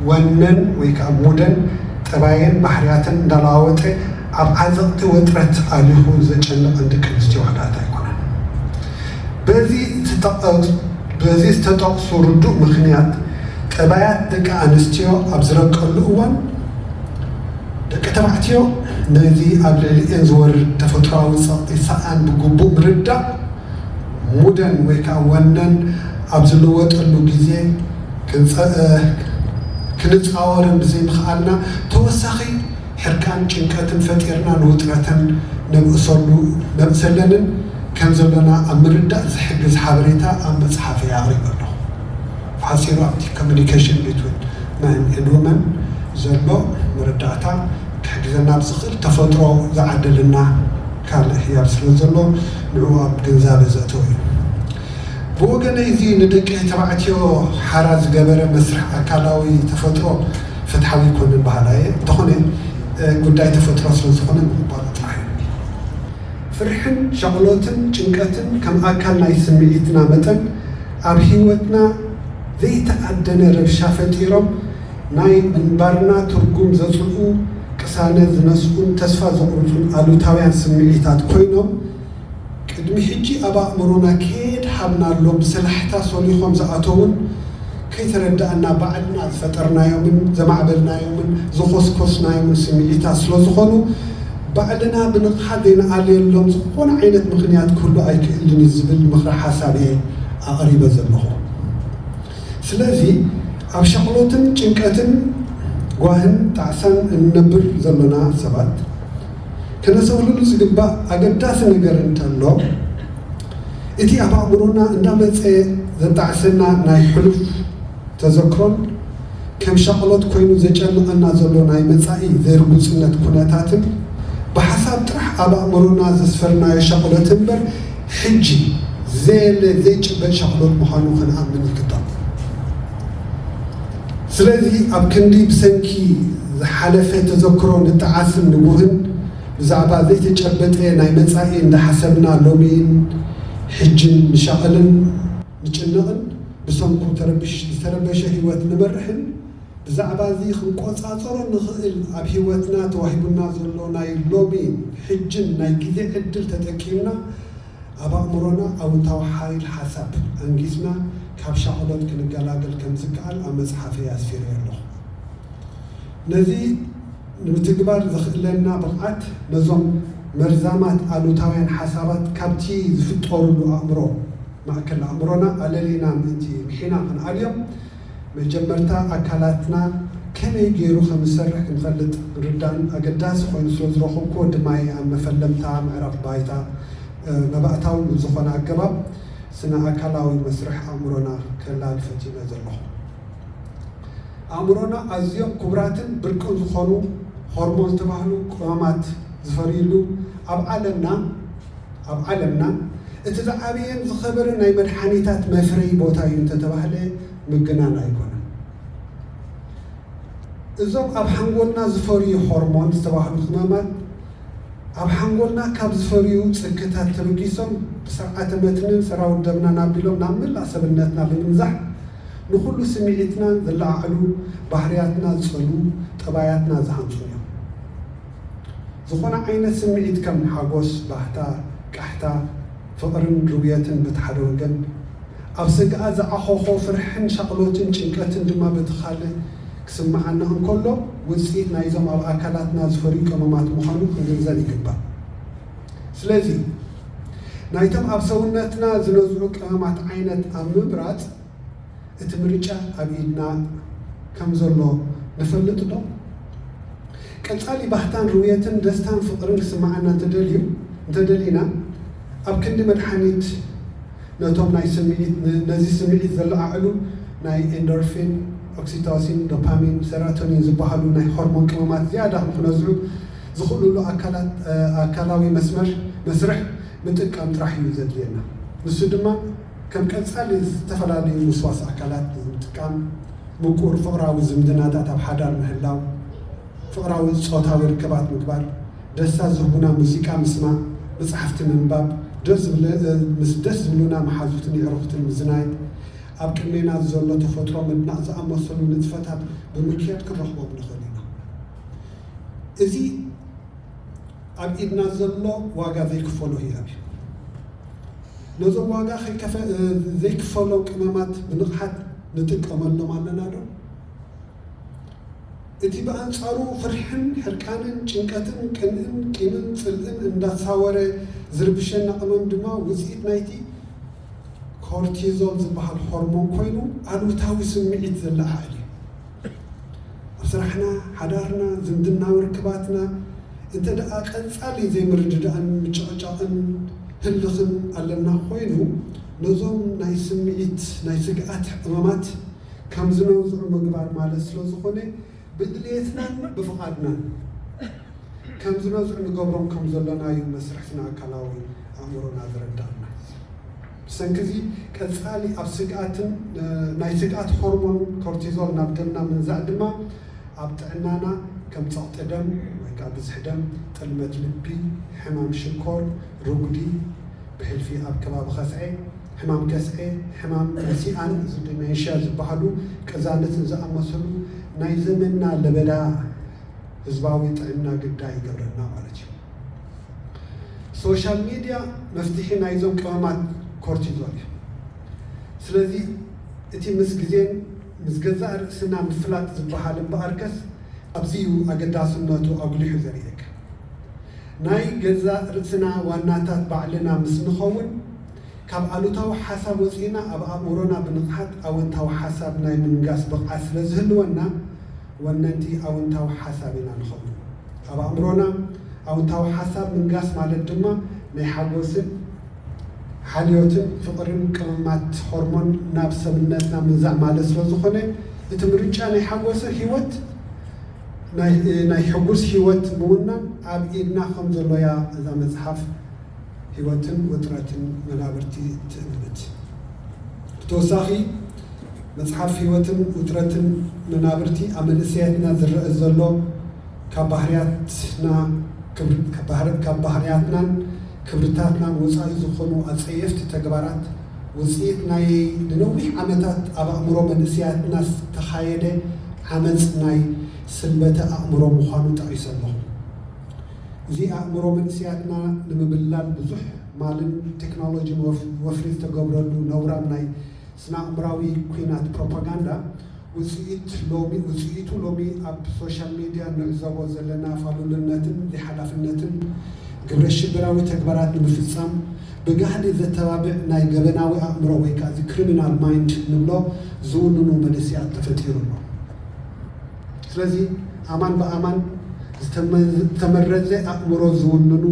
ወነን ወይ ከዓ ሙደን ጠባየን ባህርያተን እንዳለዋወጠ ኣብ ዓዘቕቲ ወጥረት ኣሊኹ ዘጨንቐን ደቂ ኣንስትዮ ውሑዳት ኣይኮነን። በዚ ዝተጠቐ- በዚ ዝተጠቕሱ ርዱእ ምኽንያት ጠባያት ደቂ ኣንስትዮ ኣብ ዝረቀሉ እዋን ደቂ ተባዕትዮ ነዚ ኣብ ልዕሊኤን ዝወርድ ተፈጥሮኣዊ ጸቕጢ ሰኣን ብግቡእ ምርዳእ ሙደን ወይ ከዓ ወነን ኣብ ዝልወጠሉ ግዜ ክንፀ- ክንፃወረን ብዘይምኽኣልና ተወሳኺ ሕርቃን ጭንቀትን ፈጢርና ንውጥረተን ነብእሰሉ ነብእሰለንን ከም ዘለና ኣብ ምርዳእ ዝሕግዝ ሓበሬታ ኣብ መፅሓፈይ ኣቕሪበ ኣለኹ። ብሓፂሩ ኣብቲ communication between men and women ዘሎ መረዳእታ ክሕግዘና ብዝኽእል ተፈጥሮ ዝዓደለና ካልእ ህያብ ስለ ዘሎ ንዕኡ ኣብ ግንዛበ ዘእተወ እዩ። ብወገነይ እዚ ንደቂ ተባዕትዮ ሓራ ዝገበረ መስርሕ ኣካላዊ ተፈጥሮ ፍትሓዊ ኣይኮነን በሃላይ እየ። እንተኾነ ጉዳይ ተፈጥሮ ስለ ዝኾነ ምቕባሉ ጥራሕ እዩ። ፍርሕን ሻቕሎትን ጭንቀትን ከም ኣካል ናይ ስምዒትና መጠን ኣብ ህይወትና ዘይተኣደነ ረብሻ ፈጢሮም ናይ ምንባርና ትርጉም ዘፅልኡ ቅሳነት ዝነስኡን ተስፋ ዘቑርፁን ኣሉታውያን ስምዒታት ኮይኖም ቅድሚ ሕጂ ኣብ ኣእምሮና ከየድሃብናሎም ብሰላሕታ ሶሊኾም ዝኣተዉን ከይተረዳእና ባዕልና ዝፈጠርናዮምን ዘማዕበልናዮምን ዝኾስኮስናዮምን ስምዒታት ስለ ዝኾኑ፣ ባዕልና ብንቕሓት ዘይንኣልየሎም ዝኾነ ዓይነት ምኽንያት ክህሉ ኣይክእልን እዩ ዝብል ምኽሪ ሓሳብ እየ ኣቕሪበ ዘለኹ። ስለዚ ኣብ ሻቕሎትን ጭንቀትን ጓህን ጣዕሳን እንነብር ዘሎና ሰባት፣ ከነሰብሉሉ ዝግባእ ኣገዳሲ ነገር እንተሎ፣ እቲ ኣብ ኣእምሮና እንዳመጸ ዘጣዕሰና ናይ ሕሉፍ ተዘክሮን ከም ሻቕሎት ኮይኑ ዘጨንቐና ዘሎ ናይ መጻኢ ዘይርጉጽነት ኩነታትን ብሓሳብ ጥራሕ ኣብ ኣእምሮና ዘስፈርናዮ ሻቕሎት እምበር ሕጂ ዘየለ ዘይጭበጥ ሻቕሎት ምዃኑ ክንኣምን ይግባእ። ስለዚ ኣብ ክንዲ ብሰንኪ ዝሓለፈ ተዘክሮ ንጠዓስን ንጉህን ብዛዕባ ዘይተጨበጠ ናይ መጻኢ እንዳሓሰብና ሎሚን ሕጅን ንሻቐልን ንጭነቕን ብሰንኩ ተረብሽ ዝተረበሸ ህይወት ንመርሕን ብዛዕባ እዚ ክንቆጻጸሮ ንኽእል ኣብ ህይወትና ተዋሂቡና ዘሎ ናይ ሎሚን ሕጅን ናይ ግዜ ዕድል ተጠቂምና ኣብ ኣእምሮና ኣውንታዊ ሓይል ሓሳብ ኣንጊስና ካብ ሻቕሎት ክንገላገል ከም ዝከኣል ኣብ መጽሓፈይ ኣስፊረ ኣለኹ። ነዚ ንምትግባር ዘኽእለና ብቕዓት ነዞም መርዛማት ኣሉታውያን ሓሳባት ካብቲ ዝፍጠሩሉ ኣእምሮ ማእከል ኣእምሮና ኣለሊና ምእንቲ ምሒና ክንኣልዮም መጀመርታ ኣካላትና ከመይ ገይሩ ከም ዝሰርሕ ክንፈልጥ ምርዳእን ኣገዳሲ ኮይኑ ስለ ዝረኸብኩዎ ድማ እየ ኣብ መፈለምታ ምዕራፍ ባይታ መባእታዊ ብዝኾነ ኣገባብ ስነ ኣካላዊ መስርሕ ኣእምሮና ከላሊ ፈቲነ ዘለኹ። ኣእምሮና ኣዝዮም ክቡራትን ብርቅን ዝኾኑ ሆርሞን ዝተባህሉ ቅመማት ዝፈርዩሉ ኣብ ዓለምና ኣብ ዓለምና እቲ ዝዓበየን ዝኸበረ ናይ መድሓኒታት መፍረይ ቦታ እዩ እንተተባህለ ምግናን ኣይኮነን። እዞም ኣብ ሓንጎልና ዝፈርዩ ሆርሞን ዝተባህሉ ቅመማት ኣብ ሓንጎልና ካብ ዝፈርዩ ጽክታት ተበጊሶም ብስርዓተ መትንን ሰራውት ደምናን ኣቢሎም ናብ መላእ ሰብነትና ብምንዛሕ ንኹሉ ስምዒትና ዘለዓዕሉ፣ ባህርያትና ዝጸሉ፣ ጠባያትና ዝሃንጹ እዮም። ዝኾነ ዓይነት ስምዒት ከም ሓጎስ፣ ባህታ፣ ቃሕታ፣ ፍቕርን ርውየትን በቲ ሓደ ወገን፣ ኣብ ስግኣት ዝዓኾኾ ፍርሕን ሻቕሎትን ጭንቀትን ድማ በቲ ካልእ ክስምዓና እንከሎ ውጽኢት ናይዞም ኣብ ኣካላትና ዝፈርዩ ቀመማት ምዃኑ ክንግንዘብ ይግባእ። ስለዚ ናይቶም ኣብ ሰውነትና ዝነዝዑ ቀመማት ዓይነት ኣብ ምምራጽ እቲ ምርጫ ኣብ ኢድና ከም ዘሎ ንፈልጥ ዶ? ቀጻሊ ባህታን ርውየትን ደስታን ፍቕርን ክስምዓና እንተደልዩ እንተደሊና ኣብ ክንዲ መድሓኒት ነቶም ናይ ስምዒት ነዚ ስምዒት ዘለዓዕሉ ናይ ኤንዶርፊን፣ ኦክሲቶሲን፣ ዶፓሚን፣ ሴራቶኒን ዝበሃሉ ናይ ሆርሞን ቅመማት ዝያዳ ክነዝዑ ዝኽእሉሉ ኣካላት ኣካላዊ መስመር መስርሕ ምጥቃም ጥራሕ እዩ ዘድልየና። ንሱ ድማ ከም ቀጻሊ ዝተፈላለዩ ምውስዋስ ኣካላት ብምጥቃም ምቁር ፍቕራዊ ዝምድናታት ኣብ ሓዳር ምህላው፣ ፍቕራዊ ጾታዊ ርክባት ምግባር፣ ደስታ ዝህቡና ሙዚቃ ምስማዕ፣ መጻሕፍቲ ምንባብ፣ ደስ ዝብለ- ምስ ደስ ዝብሉና መሓዙትን የዕሩኽትን ምዝናይ፣ ኣብ ቅድሜና ዘሎ ተፈጥሮ ምድናቕ ዝኣመሰሉ ንጥፈታት ብምክያድ ክንረኽቦም ንኽእል ኢና። እዚ ኣብ ኢድና ዘሎ ዋጋ ዘይክፈሎ ህያብ እዩ። ነዞም ዋጋ ዘይክፈሎም ቅመማት ብንቕሓት ንጥቀመሎም ኣለና ዶ? እቲ ብኣንጻሩ ፍርሕን ሕርቃንን ጭንቀትን ቅንእን ቂምን ጽልእን እንዳሳወረ ዝርብሸና ቅመም ድማ ውጽኢት ናይቲ ኮርቲዞል ዝበሃል ሆርሞን ኮይኑ ኣሉታዊ ስምዒት ዘለዓዕል እዩ። ኣብ ስራሕና፣ ሓዳርና፣ ዝምድናዊ ርክባትና እንተ ደኣ ቀጻሊ ዘይምርድዳእን ምጭቕጫቕን ህልኽን ኣለና ኮይኑ ነዞም ናይ ስምዒት ናይ ስግኣት ዕማማት ከም ዝነዝዑ ምግባር ማለት ስለ ዝኾነ ብድልየትናን ብፍቓድናን ከም ዝነዝዑ ንገብሮም ከም ዘለናዩ መስርሕትና ኣካላዊ ኣእምሮና ዘረዳእና። ብሰንኪ እዚ ቀጻሊ ኣብ ስግኣትን ናይ ስግኣት ሆርሞን ኮርቲዞል ናብ ደምና ምንዛዕ ድማ ኣብ ጥዕናና ከም ጸቕጢ ደም ወይ ከዓ ብዝሒ ደም፣ ጥልመት ልቢ፣ ሕማም ሽኮር፣ ርጉዲ፣ ብሕልፊ ኣብ ከባቢ ከስዐ፣ ሕማም ከስዐ፣ ሕማም ርሲኣን እዚ ዲሜንሽያ ዝበሃሉ ቅዛነትን ዝኣመሰሉ ናይ ዘመንና ለበዳ ህዝባዊ ጥዕና ግዳይ ይገብረና ማለት እዩ። ሶሻል ሚድያ መፍትሒ ናይዞም ቅመማት ኮርቲዞል እዩ። ስለዚ እቲ ምስ ግዜን ምስ ገዛእ ርእስና ምፍላጥ ዝበሃል እምበኣርከስ ኣብዚ'ዩ ኣገዳስነቱ ኣጉሊሑ ዘርእየካ። ናይ ገዛእ ርእስና ዋናታት ባዕልና ምስ ንኸውን፣ ካብ ኣሉታዊ ሓሳብ ወጺእና ኣብ ኣእምሮና ብንቕሓት ኣወንታዊ ሓሳብ ናይ ምንጋስ ብቕዓት ስለ ዝህልወና፣ ወነንቲ ኣወንታዊ ሓሳብ ኢና ንኸውን። ኣብ ኣእምሮና ኣወንታዊ ሓሳብ ምንጋስ ማለት ድማ ናይ ሓጎስን ሓልዮትን ፍቕርን ቅመማት ሆርሞን ናብ ሰብነትና ምምዛዕ ማለት ስለ ዝኾነ፣ እቲ ምርጫ ናይ ሓጎስ ህይወት፣ ናይ ሕጉስ ህይወት ምውናን ኣብ ኢድና ከም ዘሎ እያ እዛ መጽሓፍ ህይወትን ውጥረትን መናብርቲ ትእምት። ብተወሳኺ፣ መጽሓፍ ህይወትን ውጥረትን መናብርቲ ኣብ መንእሰያትና ዝረአ ዘሎ ካብ ባህርያትና ካብ ባህርያትናን ክብርታትናን ወጻኢ ዝኾኑ ኣጸየፍቲ ተግባራት ውጽኢት ናይ ንነዊሕ ዓመታት ኣብ ኣእምሮ መንእሰያትና ዝተኻየደ ዓመጽ ናይ ስልበተ ኣእምሮ ምዃኑ ጠቒሰ ኣለኹ። እዚ ኣእምሮ መንእሰያትና ንምብላል ብዙሕ ማልን ቴክኖሎጂን ወፍሪ ዝተገብረሉ ነውራም ናይ ስነ ኣእምራዊ ኲናት ፕሮፓጋንዳ ውፅኢት ሎሚ ውፅኢቱ ሎሚ ኣብ ሶሻል ሚድያ ንዕዘቦ ዘለና ፋሉልነትን ዘይሓላፍነትን ግብረ ሽበራዊ ተግባራት ንምፍፃም ብጋህዲ ዘተባብዕ ናይ ገበናዊ ኣእምሮ ወይ ከዓ እዚ ክሪሚናል ማይንድ ንብሎ ዝውንኑ መንእሰያት ተፈጢሩ ኣሎ። ስለዚ ኣማን ብኣማን ዝተመረዘ ኣእምሮ ዝውንኑ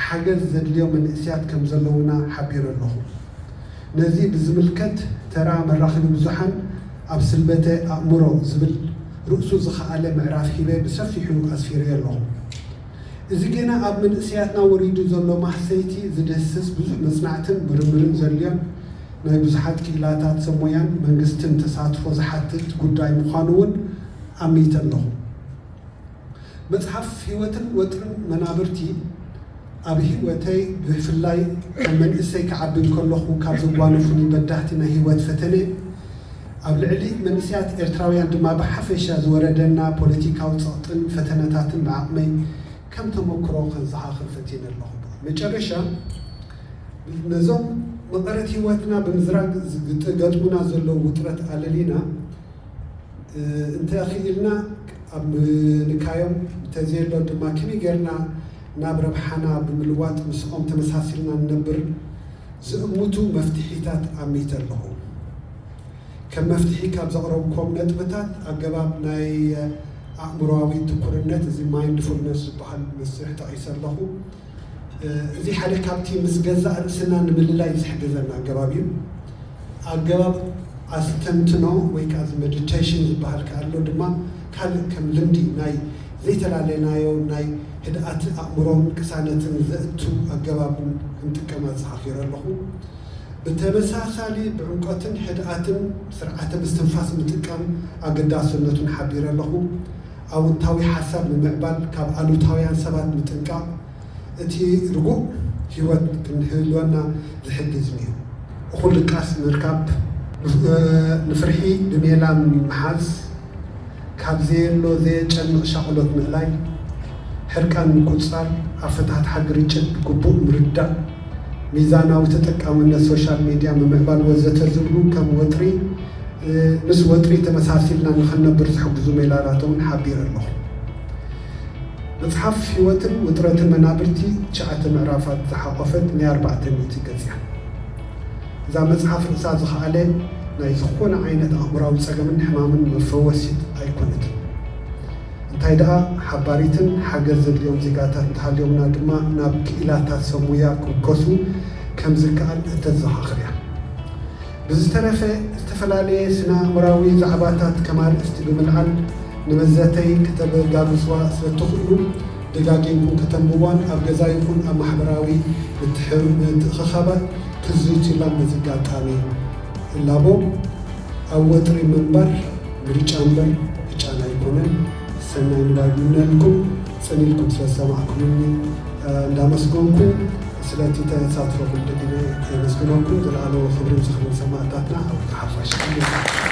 ሓገዝ ዘድልዮ መንእስያት ከም ዘለዉና ሓቢረ ኣለኹ። ነዚ ብዝምልከት ተራ መራኸቢ ብዙሓን ኣብ ስልበተ ኣእምሮ ዝብል ርእሱ ዝኸኣለ ምዕራፍ ሂበ ብሰፊሑ ኣስፊረዮ ኣለኹ። እዚ ጌና ኣብ መንእስያትና ወሪዱ ዘሎ ማህሰይቲ ዝድህስስ ብዙሕ መጽናዕትን ምርምርን ዘድልዮን ናይ ብዙሓት ክኢላታት ሰብ ሞያን መንግስትን ተሳትፎ ዝሓትት ጉዳይ ምዃኑ እውን ኣሚተ ኣለኹ። መጽሓፍ ህይወትን ወጥርን መናብርቲ ኣብ ህይወተይ ብፍላይ ከም መንእሰይ ክዓቢ እንከለኹ ካብ ዘጓነፉኒ በዳህቲ ናይ ህይወት ፈተነ ኣብ ልዕሊ መንእሰያት ኤርትራውያን ድማ ብሓፈሻ ዝወረደና ፖለቲካዊ ጸቕጥን ፈተነታትን ብዓቕመይ ከም ተመክሮ ከዘኻኽር ፈቲነ ኣለኹ። መጨረሻ ነዞም መቐረት ህይወትና ብምዝራግ ዝገጥሙና ዘለዉ ውጥረት ኣለሊና እንተኽኢልና ኣብ ምንካዮም እንተዘየሎ ድማ ከመይ ጌርና ናብ ረብሓና ብምልዋጥ ምስኦም ተመሳሲልና ንነብር ዝእምቱ መፍትሒታት ኣሚተ ኣለኹ። ከም መፍትሒ ካብ ዘቕረብኩም ነጥብታት ኣገባብ ናይ ኣእምሮኣዊ ትኩርነት እዚ ማይንድፉልነስ ዝበሃል መስርሕ ጠቒሰ ኣለኹ። እዚ ሓደ ካብቲ ምስ ገዛእ ርእስና ንምልላይ ዝሕግዘና ኣገባብ እዩ። ኣገባብ ኣስተንትኖ ወይ ከዓ እዚ ሜዲቴሽን ዝበሃል ከኣ ኣሎ ድማ ካልእ ከም ልምዲ ናይ ዘይተላለናዮ ናይ ህድኣት ኣእምሮን ቅሳነትን ዘእቱ ኣገባብ ክንጥቀም ኣዘኻኺረ ኣለኹ። ብተመሳሳሊ ብዕምቆትን ህድኣትን ስርዓተ ምስትንፋስ ምጥቃም ኣገዳስነቱን ሓቢረ ኣለኹ። ኣወንታዊ ሓሳብ ንምዕባል ካብ ኣሉታውያን ሰባት ምጥንቃቕ እቲ ርጉእ ህይወት ክንህልወና ዝሕግዝ እዩ። እኹል ድቃስ ምርካብ፣ ንፍርሒ ብሜላ ምሓዝ፣ ካብ ዘየሎ ዘየጨንቕ ሻቕሎት ምእላይ፣ ሕርቃን ምቁጽጻር፣ ኣፈታትሓ ግርጭት ብግቡእ ምርዳእ፣ ሚዛናዊ ተጠቃምነት ሶሻል ሚድያ ምምዕባል ወዘተ ዝብሉ ከም ወጥሪ ምስ ወጥሪ ተመሳሲልና ንኽንነብር ዝሕግዙ ሜላታት እውን ሓቢረ ኣለኹ። መጽሓፍ ህይወትን ውጥረትን መናብርቲ ትሽዓተ ምዕራፋት ዝሓቖፈት ናይ ኣርባዕተ ሚእቲ ገጽ እያ። እዛ መጽሓፍ ርእሳ ዝኸኣለ ናይ ዝኾነ ዓይነት ኣእምራዊ ጸገምን ሕማምን መፈወሲት ኣይኮነትን። እንታይ ደኣ ሓባሪትን ሓገዝ ዘድልዮም ዜጋታት እንተሃልዮምና ድማ ናብ ክኢላታት ሰብ ሙያ ክውከሱ ከም ዝከኣል እተዘኻኽር እያ። ብዝተረፈ ዝተፈላለየ ስነ ኣእምራዊ ዛዕባታት ከም ኣርእስቲ ብምልዓል ንመዘተይ ከተበጋግስዋ ስለ እትኽእሉ ደጋጊምኩም ከተንብብዋን ኣብ ገዛ ይኹን ኣብ ማሕበራዊ ምትሕብባር ምትእኽኻባት ክትዝትዩላን በዚ ኣጋጣሚ እላቦ። ኣብ ወጥሪ ምንባር ምርጫ እምበር ዕጫና ኣይኮነን። ሰናይ ንባብ ይምነልኩም። ጽን ኢልኩም ስለ ዝሰማዕኩምኒ እንዳመስገንኩ ስለቲ ተሳትፎኹም ደጊመ የመስግነኩም። ዘለኣለማዊ ክብርን ዝኽርን ሰማእታትና ኣብ ሓፋሽ።